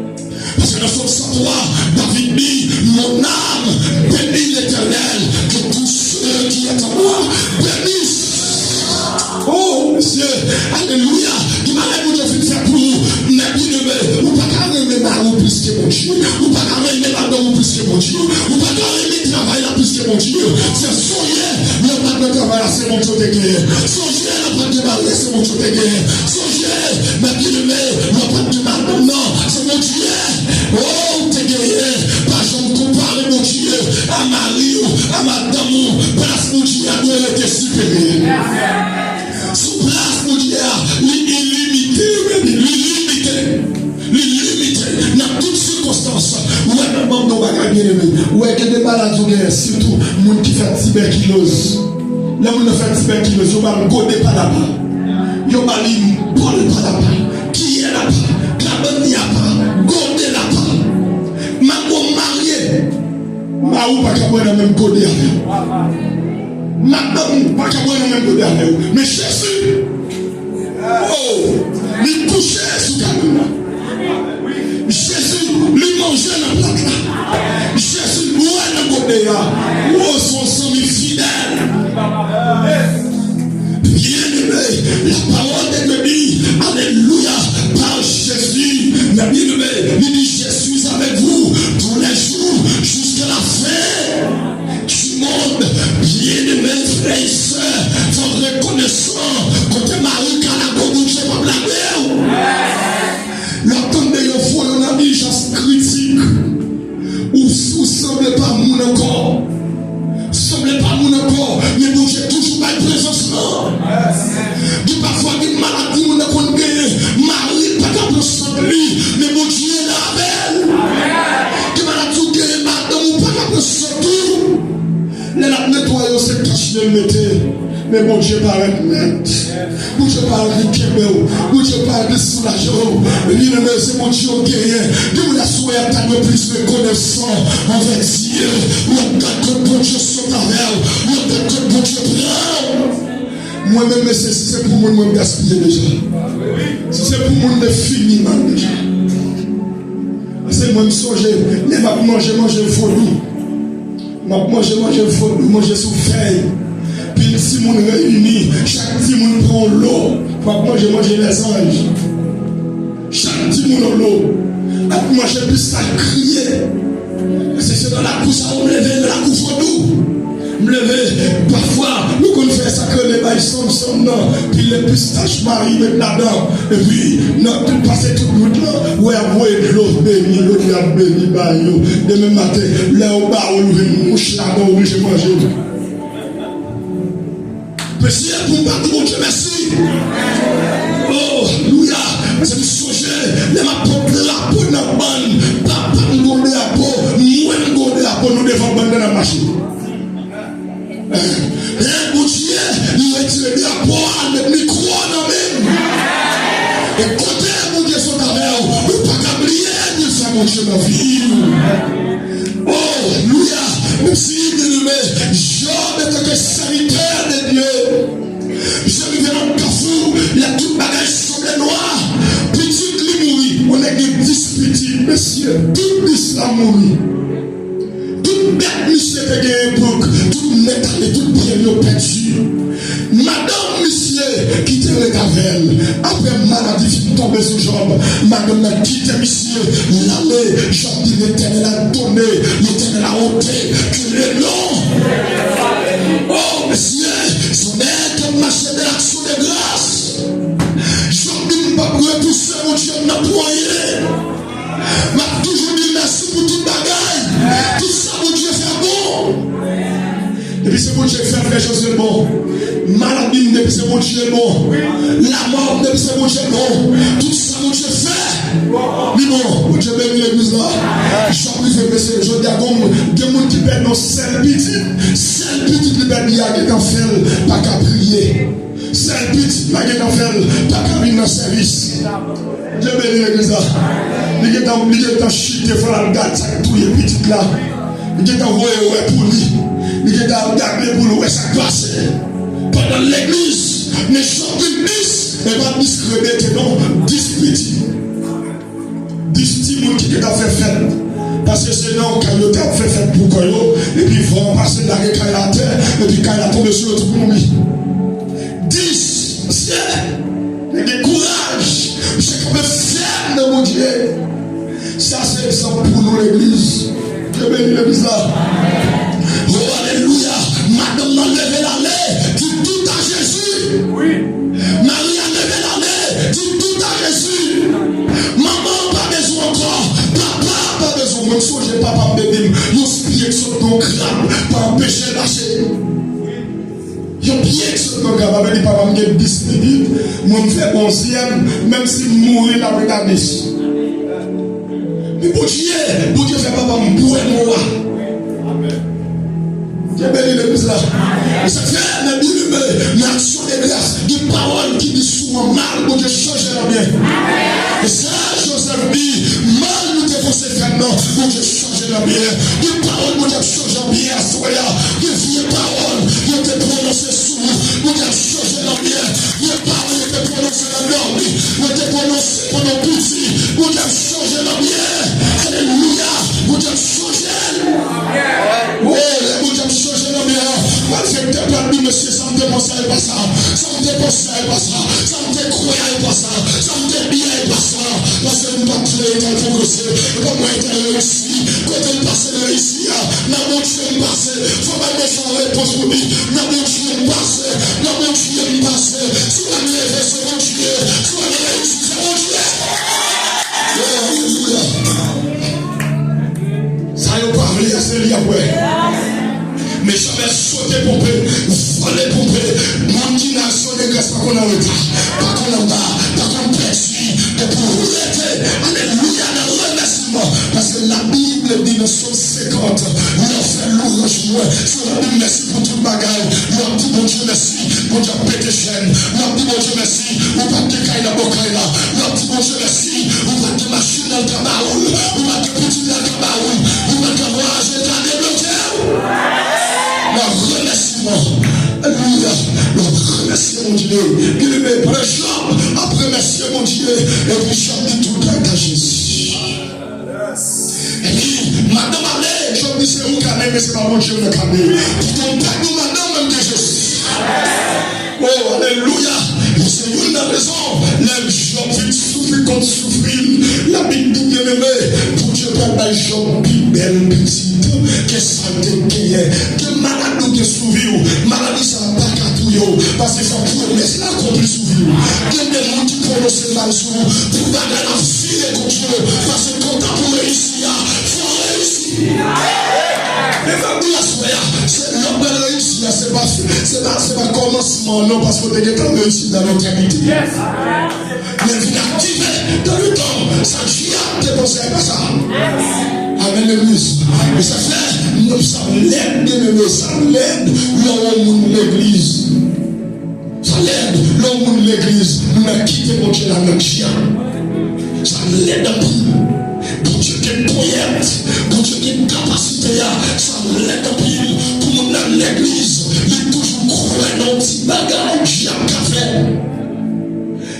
Paske nan Sòm san twa, David di, mon âme bénit l'Éternel, que tout ce qui est en moi bénisse. Oh, mesye, alelouya. Ki bagay Bondye fin fè pou ou? Men byeneme, ou pa ka renmen mari w plis ke Bondye. Ou pa ka renmen madanm ou Bondye. Ou pa ka renmen travay la plis ke Bondye. Se sonje, lè w pa t nan travay la, se Bondye w te genyen. Sonje, lè w pa t gen mari a, se Bondye w te genyen. Sonje, mè byeneme, lè w pa t gen madanm nan, se Bondye, o, w te genyen. Pa janm konpare Bondye a mari w, a madanm ou. Plas Bondye a dwe rete siperye. Sou plas Bondye a, li ilimite, li limite. Li limite nan tout sikonstans. Ou wè, mwen ban nou yon bagay, byeneme. Ou wè, gen de maladi ou genyen, sitou moun ki fè tibèkiloz. Lè moun nan fè tibèkiloz, yo ba l gode palapa. Yo ba li bòl palapa. Kiyè lapa. Kabann lapa. Gode lapa. Mango marye. Mari w pa ka bwè nan menm gode avè w. Madanm ou pa ka bwè nan menm gode avè w. Men Jezi, o, li kouche sou kabann nan. Jezi, li manje nan plat la. Jezi, bwè nan gode a. O, se yon zanmi fidèl. Bien-aimé, la parole de Dieu dit, alléluia, par Jésus, mè byeneme, li di, je suis avec vous tous les jours jusqu'à la fin du monde. Byeneme, frè e sè, fò w rekonesan. Kote mari w ka lage w, Bondye p ap lage w. Lè w tande yo voye w nan ijans kritik, ou, ou sanble pa moun ankò. Sanble pa moun ankò, men Bondye toujou bay prezans lan. Gen pafwa gen maladi moun nan konn genyen, mari l pa ka pran sant li, men Bondye la avè l. Gen maladi ou genyen, madanm ou pa ka pran sant ou. Lè l ap netwaye w, se kach li l mete. Men Bondye parèt nèt. Bondye parèt li kenbe w. Bondye parèt li soulaje w. Byeneme, se Bondye w genyen. Gen moun aswè a ta dwe plis rekonesan anvè Dye. W ap gad kot Bondye sot avè w. W ap gad kot Bondye pran w. Mwen menm, mesye, si se pou moun, mwen m gaspiye deja. Si se pou moun, mwen fini mal deja. Paske mwen, m sonje, lè m ap manje, manje vodou. M ap manje, manje vodou, manje sou fèy. Pil timoun reyini, chak timoun pran yon lo. M ap manje, manje lèzanj. Chak timoun yon lo. Ap manje pistach griye. Se, se nan lakou sa yo m leve, nan lakou vodou. M leve, pafwa, nou konn fè sa k rele bay sanmsanm nan, pile pistach mari met ladan. Epi, nan tout, pase tout nwit lan, ou wè y ap voye dlo beni, dlo ki ap beni ba yo. Demen maten, lè yo ba ou, ou jwenn mouch ladan, ou oblije manje l. Mesye, pou m pa di Bondye mèsi. O, alelouya. Mesye, m sonje, lè m ap pran drapo nan bann, papa m gon drapo, mwen m gon drapo, nou devan bann nan n ap mache. E Bondye, li retire drapo a, l met mikwo nan men m. E kote Bondye sot avè w, ou pa ka bliye de sa Bondye nan vi w. O, alelouya. Mèsi, byeneme. Job, antanke sèvitè de Dye, Job rive nan kafou, lè tout bagay sanble nwa. Pitit li mouri. Yon nèg gen dis pitit, mesye. Tout dis la mouri. Tout bèt misye te genyen, boug, tout nèt ale, tout byen yo pèdi. Madanm misye ki te ret avè l, apre maladi fin tonbe sou Job, madanm nan kite misye, l ale. Job di, Letènèl a done, Letènèl a ote, ke le non. O, mesye, se yon nèg k ap mache de laksyon de gras. Job di, m p ap repouse Bondye m nan pou anyen. M ap toujou di l mèsi pou tout bagay. Tout sa Bondye fè bon. Depi se Bondye k fè l, frè Jozye, l bon. Maladi m, depi se Bondye l bon. Lanmò m, depi se Bondye l bon. Tout sa Bondye fè, li bon. Bondye beni legliz la. Jan prive, mesye, jodi a, gon moun, gen moun ki pèdi yon sèl pitit. Sèl pitit li pèdi a gentan fè l pa ka priye. Sèl pitit la gentan fè l pa ka vin nan sèvis. Bondye beni legliz la. Li gentan, li gentan chite, fò l al gad sa k touye pitit la. Li gentan voye wè pou li. Li gentan al gade pou l wè sa k pase. Pandan legliz, men chòk vin dis, e pa dis Rebeke non, dis pitit. Dis timoun ki gentan fè fèt. Paske se nan yon kay yo t ap fè fèt pou kò yo, epi van an pase lage kay la atè, epi kay la tonbe sou yo tout mouri. Dis, mesye, men gen kouraj, misye kanpe fèm nan Bondye. Sa se egzanp pou nou legliz. Bondye beni legliz la. Oh, alelouya. Madanm nan leve lame, di tout a Jezi. Mari a leve lame, di tout a Jezi. Manman pa bezwen ankò, papa pa bezwen. Mwen m sonje papa m te di m, yon pye k sot nan yon krab pa anpeche l mache. Yon pye k sot nan krab, sa vle di papa m gen dis minit, mwen m fè onzyèm, menm si m mouri, l ap regade. Men Bondye, Bondye fè papa m bwè mo a. Bondye beni legliz la. E sa k fè, men byeneme, nan aksyon de gras, gen pawòl ki di sou an mal, Bondye chanje l an byen. E sa Joseph di, mal nou te panse fè m nan, Bondye chanje l an byen. Gen pawòl Bondye ap chanje an byen aswè a. Gen vye pawòl yo te pwononse sou ou, Bondye ap chanje l an byen. Gen pawòl yo te pwononse nan dòmi, yo te pwononse pandan w piti, Bondye ap chanje l an byen. Alelouya! Bondye ap chanje l. Oh, lè Bondye ap chanje l an byen, malfektè pral di, mesye, sa m te panse a e pa sa. Sa m te panse a e pa sa. Sa m te kwè a e pa sa. Sa m te di a e pa sa. Paske m pa t vle Etay pwogrese. E pa mwen Etay reyisi. Kote m pase nan isi a, nan Bondye m pase. Fò bay mechan repons pou li, nan Bondye m pase, nan Bondye m pase. Si w ap leve, se Bondye. Si w ap reyisi, se Bondye. Oh, alelouya. Sa yo pa vle a, se li y ap wè. Mechan bèt sote ponpe, vole ponpe. Moun ki nan aksyon de gras pa konn anreta, pa konn anba, pa konn pèdi. Depi w rete, alelouya, nan remèsiman. Paske Labib di nan Sòm senkant, lè w fè lwanj mwen, se w ap di mèsi pou tout bagay. Lè w ap di Bondye mèsi, Bondye ap pete chèn. Lè w ap di Bondye mèsi, ou pa t gen kay nan bò kay la. Lè w ap di Bondye mèsi, ou pa t gen machin nan l ka ba ou l, ou pa t gen pitit nan l ka ba ou l, ou pa t ka vwayaje l ka debloke w. Nan remèsiman. Alelouya. Lè w ap remèsye Bondye. Byeneme, pandan Jòb ap remèsye Bondye, epi Jòb di tout glwa a Jezi. Epi, madanm ale, Jòb di se ou k ale, men se pa Bondye m nan k ale. Poutan m pa gen madanm, men m gen Jezi. Oh, alelouya! E se youn nan rezon, lè Jòb fin soufri kòm soufri l, Labib di, byeneme, Bondye pral bay Jòb pi bèl pitit ke sa l te genyen. Gen maladi ou gen sou vi w, maladi sa a pa ka touye w, paske fò pwomès la akonpli sou vi w. Gen de moun ki pwononse mal sou ou, pou bagay la vire kont yo, paske kòm w ta pou reyisi a, fò w reyisi. Men fè m di w aswè a, se lè w pral reyisi a, se pa, se pa, se pa kòmansman an non, paske w te gentan reyisi nan lètènite. Men vin aktive dans le temps, sa dyab te panse a e pa sa. Amèn, legliz. E sa fè, nou sa lèd, byeneme, sa lèd lè w yon moun legliz. Sa lèd lè w moun legliz, nou nan kite Bondye la nan dyab. Sa lèd anpil. Bondye gen ponyèt, Bondye gen kapasite a. Sa lèd anpil pou moun nan legliz, li toujou kwè nan yon ti bagay dyab ka fè.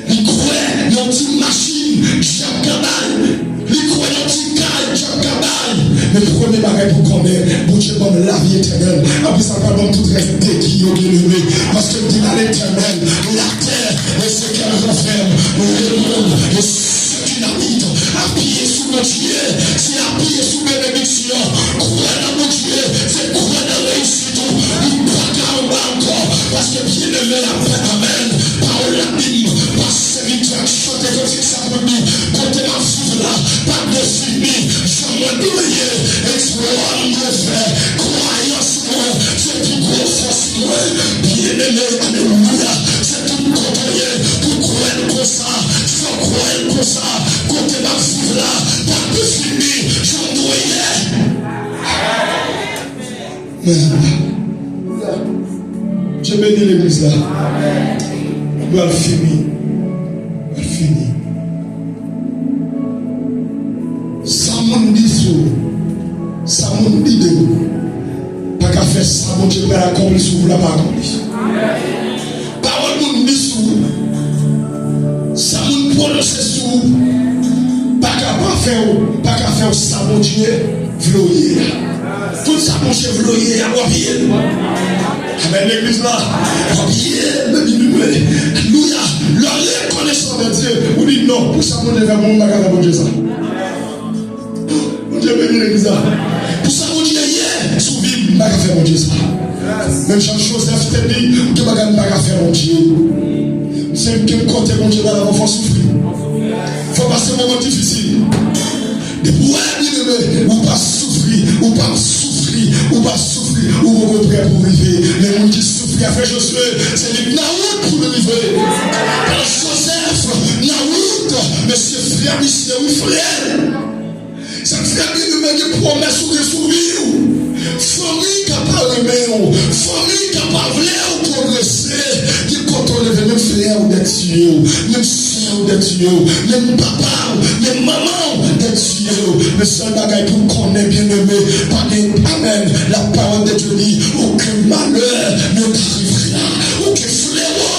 Li kwè nan yon ti machin dyab ka bay. Li kwè nan ti kay dyab ka bay. Men premye bagay pou konnen, Bondye ban m lavi etènèl. Apre sa, l pral ban m tout rès degi yo, byeneme. Paske l di, à l'Éternel la terre et ce qu'elle renferme, le monde et ceux qui l'habitent. Apiye sou Bondye, se apiye sou benediksyon. Kwè nan Bondye, se kwè nan reyisit ou. Li pa ka anba ankò. Paske byeneme, amèn. Pawòl la di m, pa sèvitè a chante kantik sa pou l di, kote m ap viv la, pa defini jan mwen dwe ye, eksplwa m dwe fè, kwayans mwen, se pi gwo fòs mwen. Byeneme, alelouya, se tout kote w ye, pou kwè l konsa, fò w kwè l konsa, kote m ap viv la, pa defini jan m dwe ye. Men, Bondye beni legliz la. Nou al fini. Nou al fini. Sa moun di sou ou, sa moun di de ou, pa ka fè sa Bondye pral akonpli sou ou la pa akonpli. Pawòl moun di sou ou, sa moun pwononse sou ou, pa ka pa fè w, pa ka fè w sa Bondye vle w ye a. Tout sa Bondye vle w ye a, w ap ye l. Amèn, legliz la. W ap ye l, men byeneme. Alelouya. Lè w rekonesan anvè Dye, ou di non, pou sa Bondye fè pou mwen, m pa ka fè Bondye sa. Bondye beni legliz la. Pou M pa ka fè Bondye sa. Menm jan Jozèf te di, gen bagay m pa ka fè Bondye. Se gen kote Bondye pral avè w, fò w soufri. Fò w pase moman difisil. Depi w wè, byeneme, ou p ap soufri, ou p ap soufri, ou p ap soufri, ou poko prè pou rive. Men moun ki soufri a, frè Jozye, se li k nan wout pou l rive. Paske Jozèf nan wout, mesye, frè misye, wi, frè. Sa k fè, byeneme, gen pwomès ou gen sou vi w. Fanmi ka pa renmen w, fanmi ka pa vle w pwogrese. Gen kote w leve, menm frè w dètye w, menm sè w dètye w, menm papa w, menm manman w dètye w. Men sèl bagay pou w konnen, byeneme, pa gen, amèn, la parole de Dieu dit, okenn malè ne t'arrivera, okenn flewo.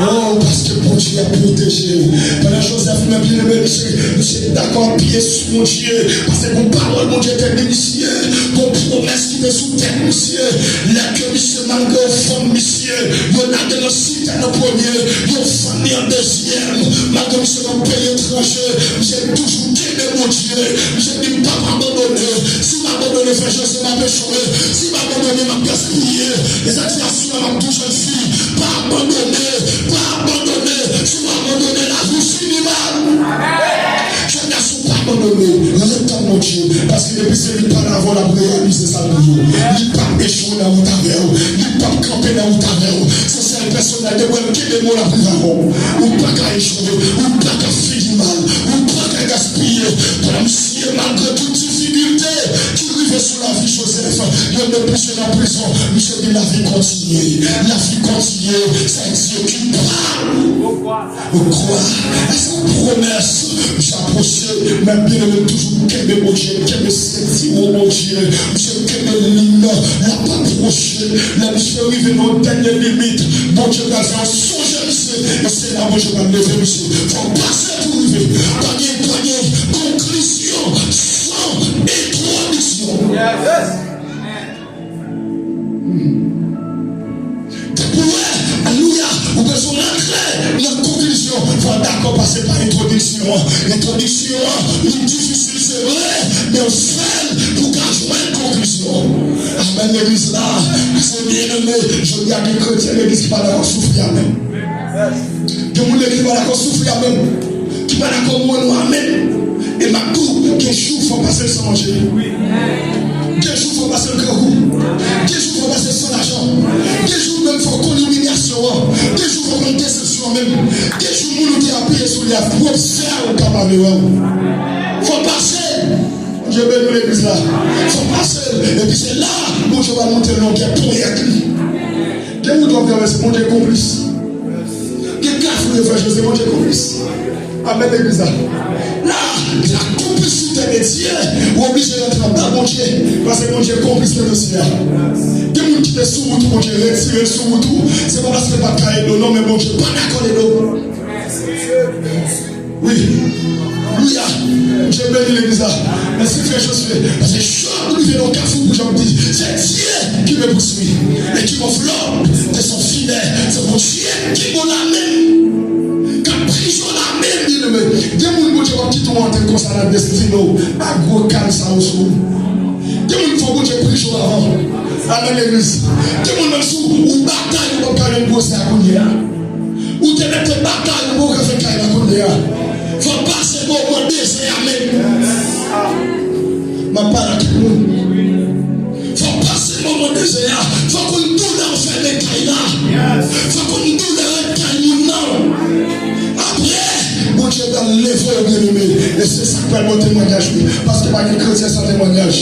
Oh, paske Bondye ap pwoteje w. Pandan Jozèf nan byeneme, misye, misye dakò ap piye sou Bondye. Paske gon pawòl Bondye te di misye, gon pwomès ki te sou tèt misye. Lè ke misye, malgre yo fann misye, yo lage nan sitèn an premye, yo fann li an dezyèm. Malgre misye nan peyi etranje, misye toujou kenbe Bondye. Misye di, "M p ap abandone. Si m abandone, frè Jozye, m ap echwe. Si m abandone, m ap gaspiye." E sa k fè aswè a m ap di w, jèn fi, pa abandone, pa abandone. Si w abandone, lavi w fini mal. Jèn gason, pa abandone. Ret tann Bondye. Paske depi se li k pale avè w, l ap reyalize sa l di yo. Li p ap echwe nan wout avè w. Li p ap kanpe nan wout avè w. Se sèl pèsonèl de Bondye ki kenbe w, l ap rive avè w. Ou pa ka echwe. Ou pa ka fini mal. Ou pa ka gaspiye. Pandan misye, malgre tout difikilte ki rive sou lavi Jozèf, yo met misye nan prizon. Misye di lavi kontinye. Lavi kontinye. Sa Dye ki pale. Ou kwè? E se yon pwomès. Misye apwoche, men byeneme, toujou kenbe Bondye, kenbe senti w Bondye. Misye kenbe liy nan, l ap apwoche. Lè misye rive nan yon dènye limit, Bondye pral fè yon sonje misye. E se la Bondye pral leve misye. Fò w pase pou w rive. Pa gen, pa gen konklizyon san entwodiksyon. Depi w wè, alelouya, ou bezwen rantre nan konklizyon, fò w dakò pase pa entwodiksyon an. Entwodiksyon an, li difisil, se vre, men w fè l pou w ka jwenn konklizyon. Amèn, legliz la. Se byeneme, jodi a gen kretyen legliz ki pa dakò soufri a menm. Gen moun legliz pa dakò soufri a menm. Ki pa dakò mwen nou a menm. E m ap di w, gen jou fò w pase l san manje. Gen jou fò w pase l grangou. Gen jou fò w pase l san lajan. Gen jou menm fò w konn imilyasyon an. Gen jou fò w konn desepsyon an menm. Gen jou moun ou te apiye sou li a, pwòp sè ou ka pa vle wè w. Fò w pase l. Bondye beni w legliz la. Fò w pase l. Epi se la, Bondye va montre l longè ponyèt li. Gen wout w ap travèse, Bondye konplis. Gen kafou yo fè Jozye, Bondye konplis. Amèn, legliz la. La, la konplisite de Dye, ou oblije rantre anba Bondye, paske Bondye konplis nan dosye a. Gen moun ki te sou wout ou, Bondye retire l sou wout ou, se pa paske l pa t ka ede w, non, men Bondye pa dakò l ede w. Wi. Alelouya. Bondye beni legliz la. Mèsi, frè Jozye. Paske Jòb rive nan kafou pou Jòb di, se Dye ki me poursuit et qui m'enveloppe de son filet. Se Bondye ki bon la menm. K ap prizon la menm, byeneme. Gen moun Bondye p ap kite w antre konsa nan destine w. A gwo kal sa yo sou ou. Gen moun fò Bondye prizon avan. Amèn, legliz. Gen moun menm sou ou batay ou p ap ka jwenn gwosè a kounye a. Ou te mete batay ou pou w ka fè kay la kounye a. Fò w pase moman dezè a menm. M ap pale ak tout moun. Fò w pase moman dezè a. Fò w konn doulè w fè nan kay la. Fò w konn doulè w kay moun nan. Apre, Bondye pral leve w, byeneme. E se sa k pral bon temwayaj ou. Paske pa gen kretyen san temwayaj.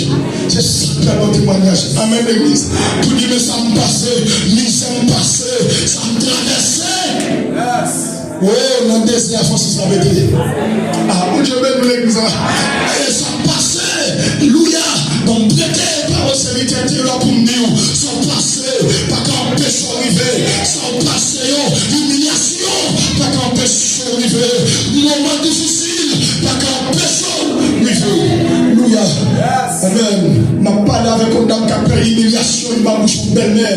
Se sa k pral bon temwayaj. Amèn, legliz. Pou di, men sa m pase, mizè m pase, sa m travèse. Oh, nan dezè a, fòs sa pete. Ah, Bondye beni legliz la. E sa pase, alelouya. Bon, m prete pawòl sèvitè Teyò pou m di w, sa w pase pa ka anpeche w rive. Sa w pase yo, imilyasyon pa ka anpeche w rive. Moman difisil pa ka anpeche w rive. Alelouya. Amèn. M ap pale avèk yon dam k ap pè imilyasyon, li pa bouch yon bèlmè.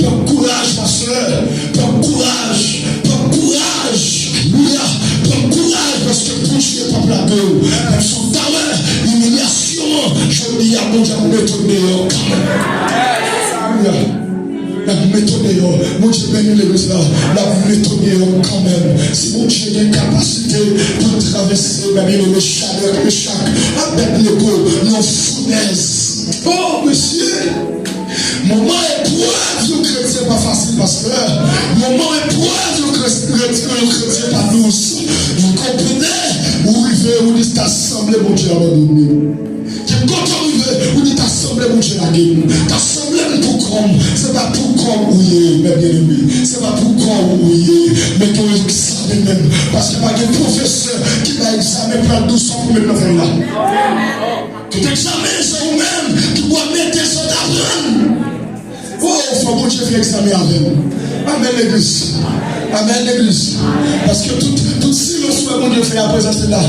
Pran kouraj, pastè. Pran kouraj. Pran kouraj. Alelouya. Pran kouraj, paske Bondye p ap lage w. Menm si w ta wè imilyasyon an, jodi a, Bondye ap mete w deyò kanmenm. Alelouya. L ap mete w deyò. Bondye beni legliz la. L ap mete w deyò kanmenm. Si Bondye gen kapasite pou l travèse, byeneme, Chadrak, Mechak, Abèdnego nan founèz. Oh, mesye! Moman eprèv yon kretyen pa fasil, pastè. Moman eprèv yon kre-, kretyen, yon kretyen pa dous. Yon konprann, ou rive, ou di, "Ta sanble Bondye abandone m." Gen kote w rive, ou di, "Ta sanble Bondye lage m. Ta sanble m pou kò m." Se pa pou kò w ou ye, mè byeneme. Se pa pou kò w ou ye. Men gen yon egzamen menm. Paske pa gen pwofesè ki bay egzamen pou l al dous pou met nan fèy la. Tout egzamen, se ou menm ki pou al mete sa w t aprann. Oh, fò Bondye fè egzamen avè m. Amèn, legliz. Amèn, legliz. Paske tout, tout silans ou wè Bondye fè a, prezans li la.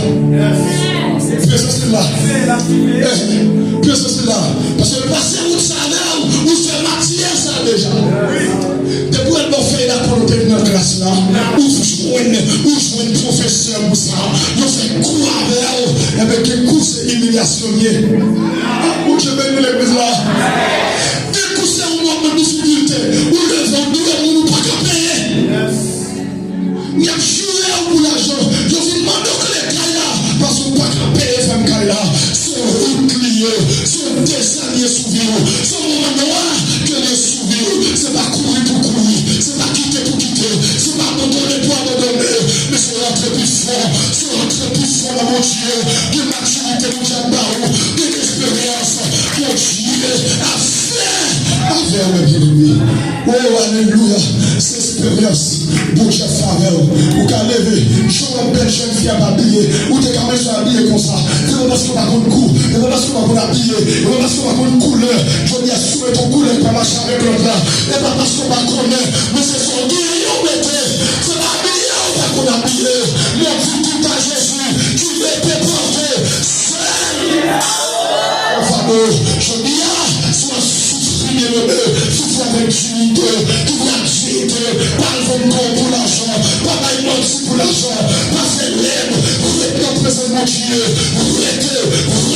Prezans li la. Eh, prezans li la. Paske l pase wout sa avè w, ou fè matyè sa deja. Depi w al bò fèy la pou nou te vin nan klas la, ou jwenn, ou jwenn pwofesè pou sa. Yo fè kou avè w. Enben, gen kou se imilyasyon l ye. Ah, Bondye beni legliz la. Gen kou se yon moman difikilte. Ou leve, ou dwe moun ou pa ka peye. Y ap joure w pou lajan. Yo vin mande w kle kay la. Paske w pa ka peye fèm kay la. Se yon wout li ye. Se yon dezèn li ye sou vi w. Se yon moman nwa ke li ye sou vi w. Se pa kouri pou kouri. Se pa kite pou kite. Se pa abandone pou abandone. Men se rantre pi fò. Se rantre pi fò nan Bondye. Gen matirite Bondye ap ba ou. Gen esperyans Bondye ap fè avè w, mè byeneme. Oh, alelouya. Se esperyans Bondye ap fè avè w. Ou ka leve, jan w wè bèl jèn fi ap abiye, ou te ka bezwen abiye konsa. Se pa paske w pa konn kou, se pa paske w pa konn abiye, se pa paske w pa konn koulè. Jodi a, si w mete yon koulè ki pa mache avèk lòt la, se pa paske w pa konnen, men se sa w genyen w mete. Se pa abiye w pa konn abiye. Men w di tout a Jezi ki mete pòte sèl. Fado, jodi a, si w ap soufri, byeneme, soufri avèk diyite, ki vle diyite, pa al vann kò w pou lajan, pa bay manti pou lajan, pa fè lèd, ret nan prezans Bondye, rete,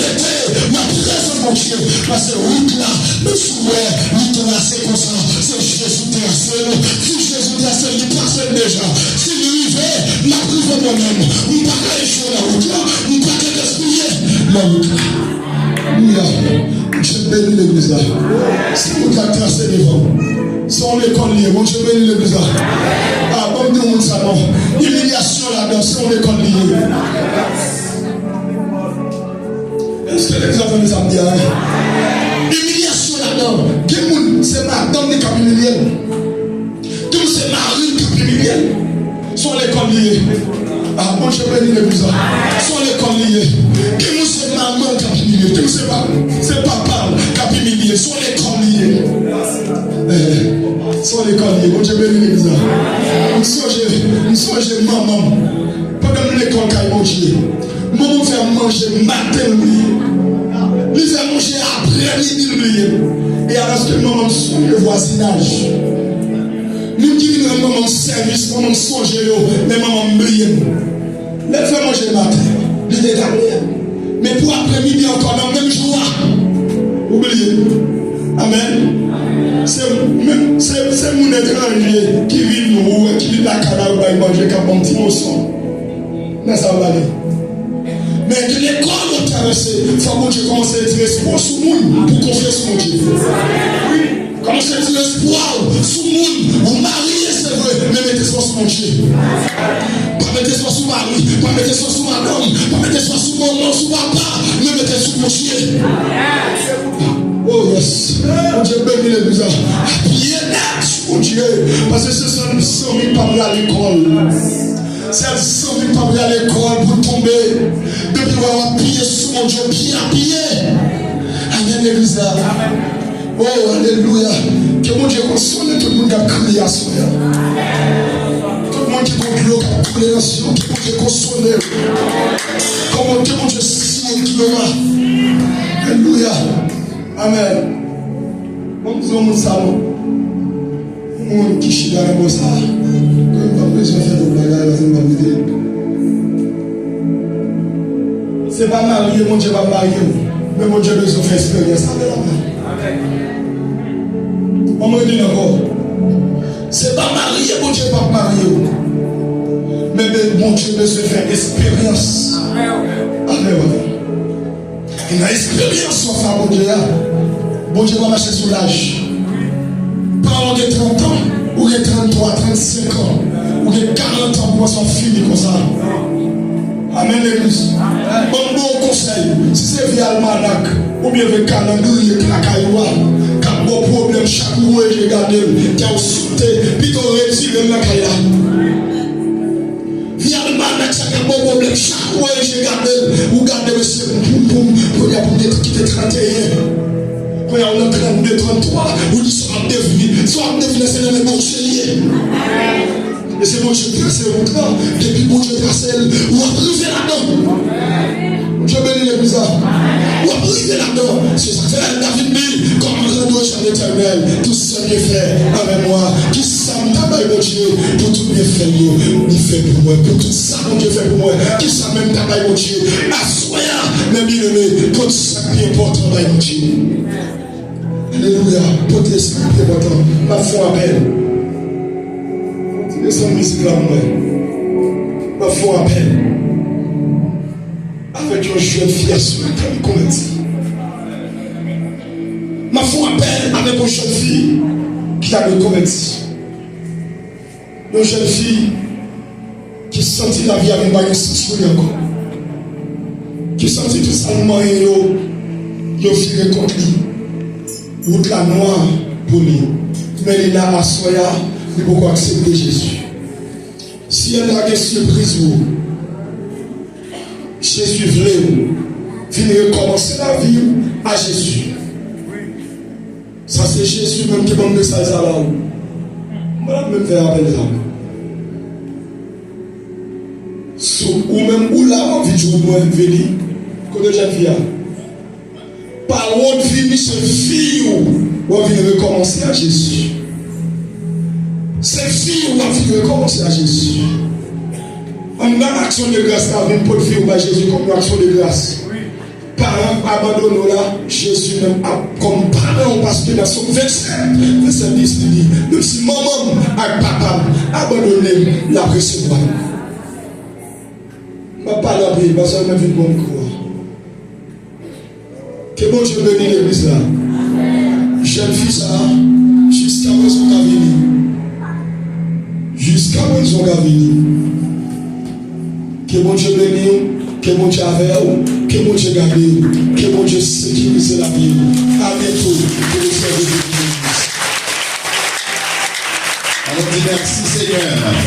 rete nan prezans Bondye, paske wout la, menm si w wè li trase konsa, se Jezi trase l, si Jezi trase l, li pase l deja, si li rive, m ap rive mwen menm, m pa ka echwe nan wout la, m pa ka gaspiye nan wout la. Alelouya. Bondye beni legliz la. Se wout la k trase devan. Se yon lekòl li ye. Bondye beni legliz la. A, ban m di yon moun sa non. Imilyasyon ladan, se yon lekòl li ye. Èske legliz la tande sa m di a? Imilyasyon ladan. Gen moun, se madanm li k ap imilye l. Gen moun se mari l k ap imilye l. Se yon lekòl li ye. A, Bondye beni legliz la. Se yon lekòl li ye. Gen moun se manman l k ap imilye l. Gen moun se pa, se papa l k ap imilye l. Se yon lekòl li ye. Eh, se yon lekòl li ye. Bondye beni legliz la. M sonje, m sonje manman m. Pandan m lekòl kay Bondye, manman m fè m manje maten l brile. Li fè m manje aprè midi l brile. E alòske manman m sonje vwazinaj. Moun ki vin rann manman m sèvis, manman m sonje yo, men manman m bliye m. Lè l fè manje maten, li te ka bliye m. Men pou aprè midi ankò, nan menm jou a, ou bliye m. Amèn. Se menm, se, se moun etranje ki vin, ou wè, ki vin lakay la, yo bay manje, k ap ban m ti moso. Nan sa yo pale. Men gen lekòl w ap travèse, fò Bondye kòmanse retire espwa w sou moun pou konfye sou Bondye. Wi. Kòmanse retire espwa w sou moun. Ou marye, se vre, men mete espwa w sou Bondye. Pa mete espwa w sou mari, pa mete espwa w sou madanm, pa mete espwa w sou manman, sou papa, men mete sou Bondye. Oh yes. Bondye beni legliz la. Apiye nèt sou Bondye. Paske se sèl zanmi k pa vle al lekòl. Sèl zanmi k pa vle al lekòl pou tonbe. Depi w wè w apiye sou Bondye, w byen apiye. Amèn, legliz la. Oh, alelouya. Ke Bondye konsole tout moun k ap kriye aswè a. Tout moun ki gon dlo k ap koule nan zye yo, ke Bondye konsole yo. Kòman ke Bondye siye dlo a. Alelouya. Amèn. Bon, m di yon moun sa non. Moun ki chita nan bò sa a, ke m p ap bezwen fè lòt bagay, paske m p ap rete. Se pa marye, Bondye p ap marye w. Men Bondye bezwen fè eksperyans avè w. Ban mwen di l ankò. Se pa marye Bondye p ap marye w. Men, men Bondye bezwen fè eksperyans avè w. E nan eksperyans w ap fè a Bondye a, Bondye pa mache sou laj. Paran w gen trant an, ou gen tranntwa, trannsenk an, ou gen karant an pou w fini konsa. Amèn, legliz. Ban m ba w konsèy. Si se vye almanak oubyen vye kalandriye lakay ou a k ap ba w pwoblèm chak ou voye je gade l, kè w sote, pito w retire l nan kay la. Vye almanak sa k ap ba w pwoblèm chak ou voye je gade l, ou gade mesye poum poum poum, kounye a pou w te kite tranteyen. Kounye a ou nan trannde, tranntwa, ou di sa w ap devni. Sa w ap devni se nan men Bondye l ye. E se Bondye k trase wout la. Depi Bondye trase l, w ap rive ladan. Bondye beni legliz la. W ap rive ladan. Se sa k fè David di, comment rendre hommage à l'Éternel, tout ce qu'il fait avec moi. Kisa m ta bay Bondye pou tout byenfè l yo li fè pou mwen, pou tout sa Bondye fè pou mwen? Kisa menm m ta bay Bondye aswè a? Men byeneme, pote sa k pi enpòtan bay Bondye. Alelouya. Pote sa k pi enpòtan. M ap fè yon apèl. Desann mizik la pou mwen. M ap fè yon apèl avèk yon jèn fi a sou lakou li konvèti. M ap fè yon apèl avèk yon jèn fi ki ta dwe konvèti. Yon jèn fi ki santi lavi a vin pa gen sans pou li ankò. Ki santi tout sa l manyen yo, yo vire kont li. Wout la nwa pou li. Men li la aswè a, li poko aksepte Jezi. Syèl la gen sipriz pou ou. Jezi vle w vin rekòmanse lavi w a Jezi. Sa se Jezi menm ki ban m mesaj sa ba ou. Mwen la menm fè apèl sa. Si ou menm ou la w ap vin jwenn mwen, vini. Kote jèn fi a? Pa wont vini, se fi w w ap vin rekòmanse a Jezi. Se fi w w ap vin rekòmanse a Jezi. Anndan aksyon de gras la, vin pote fi w bay Jezi kòm yon aksyon de gras. Paran k abandone w la, Jezi menm ap kòm paran w, paske nan Sòm vennsenk, vèsè dis, li di, menm si manman m ak papa m abandone m, l ap resevwa m. M ap pale anpil, pastè mwen vin pran mikwo a. Ke Bondye beni legliz la. Jèn fi sa a, jiskaprezan w ka vini. Jiskaprezan w ka vini. Ke Bondye beni w, ke Bondye avè w, ke Bondye gade w, ke Bondye sekirize lavi w. Abyento pou nou sèvi Bondye. Allons dire merci Seigneur.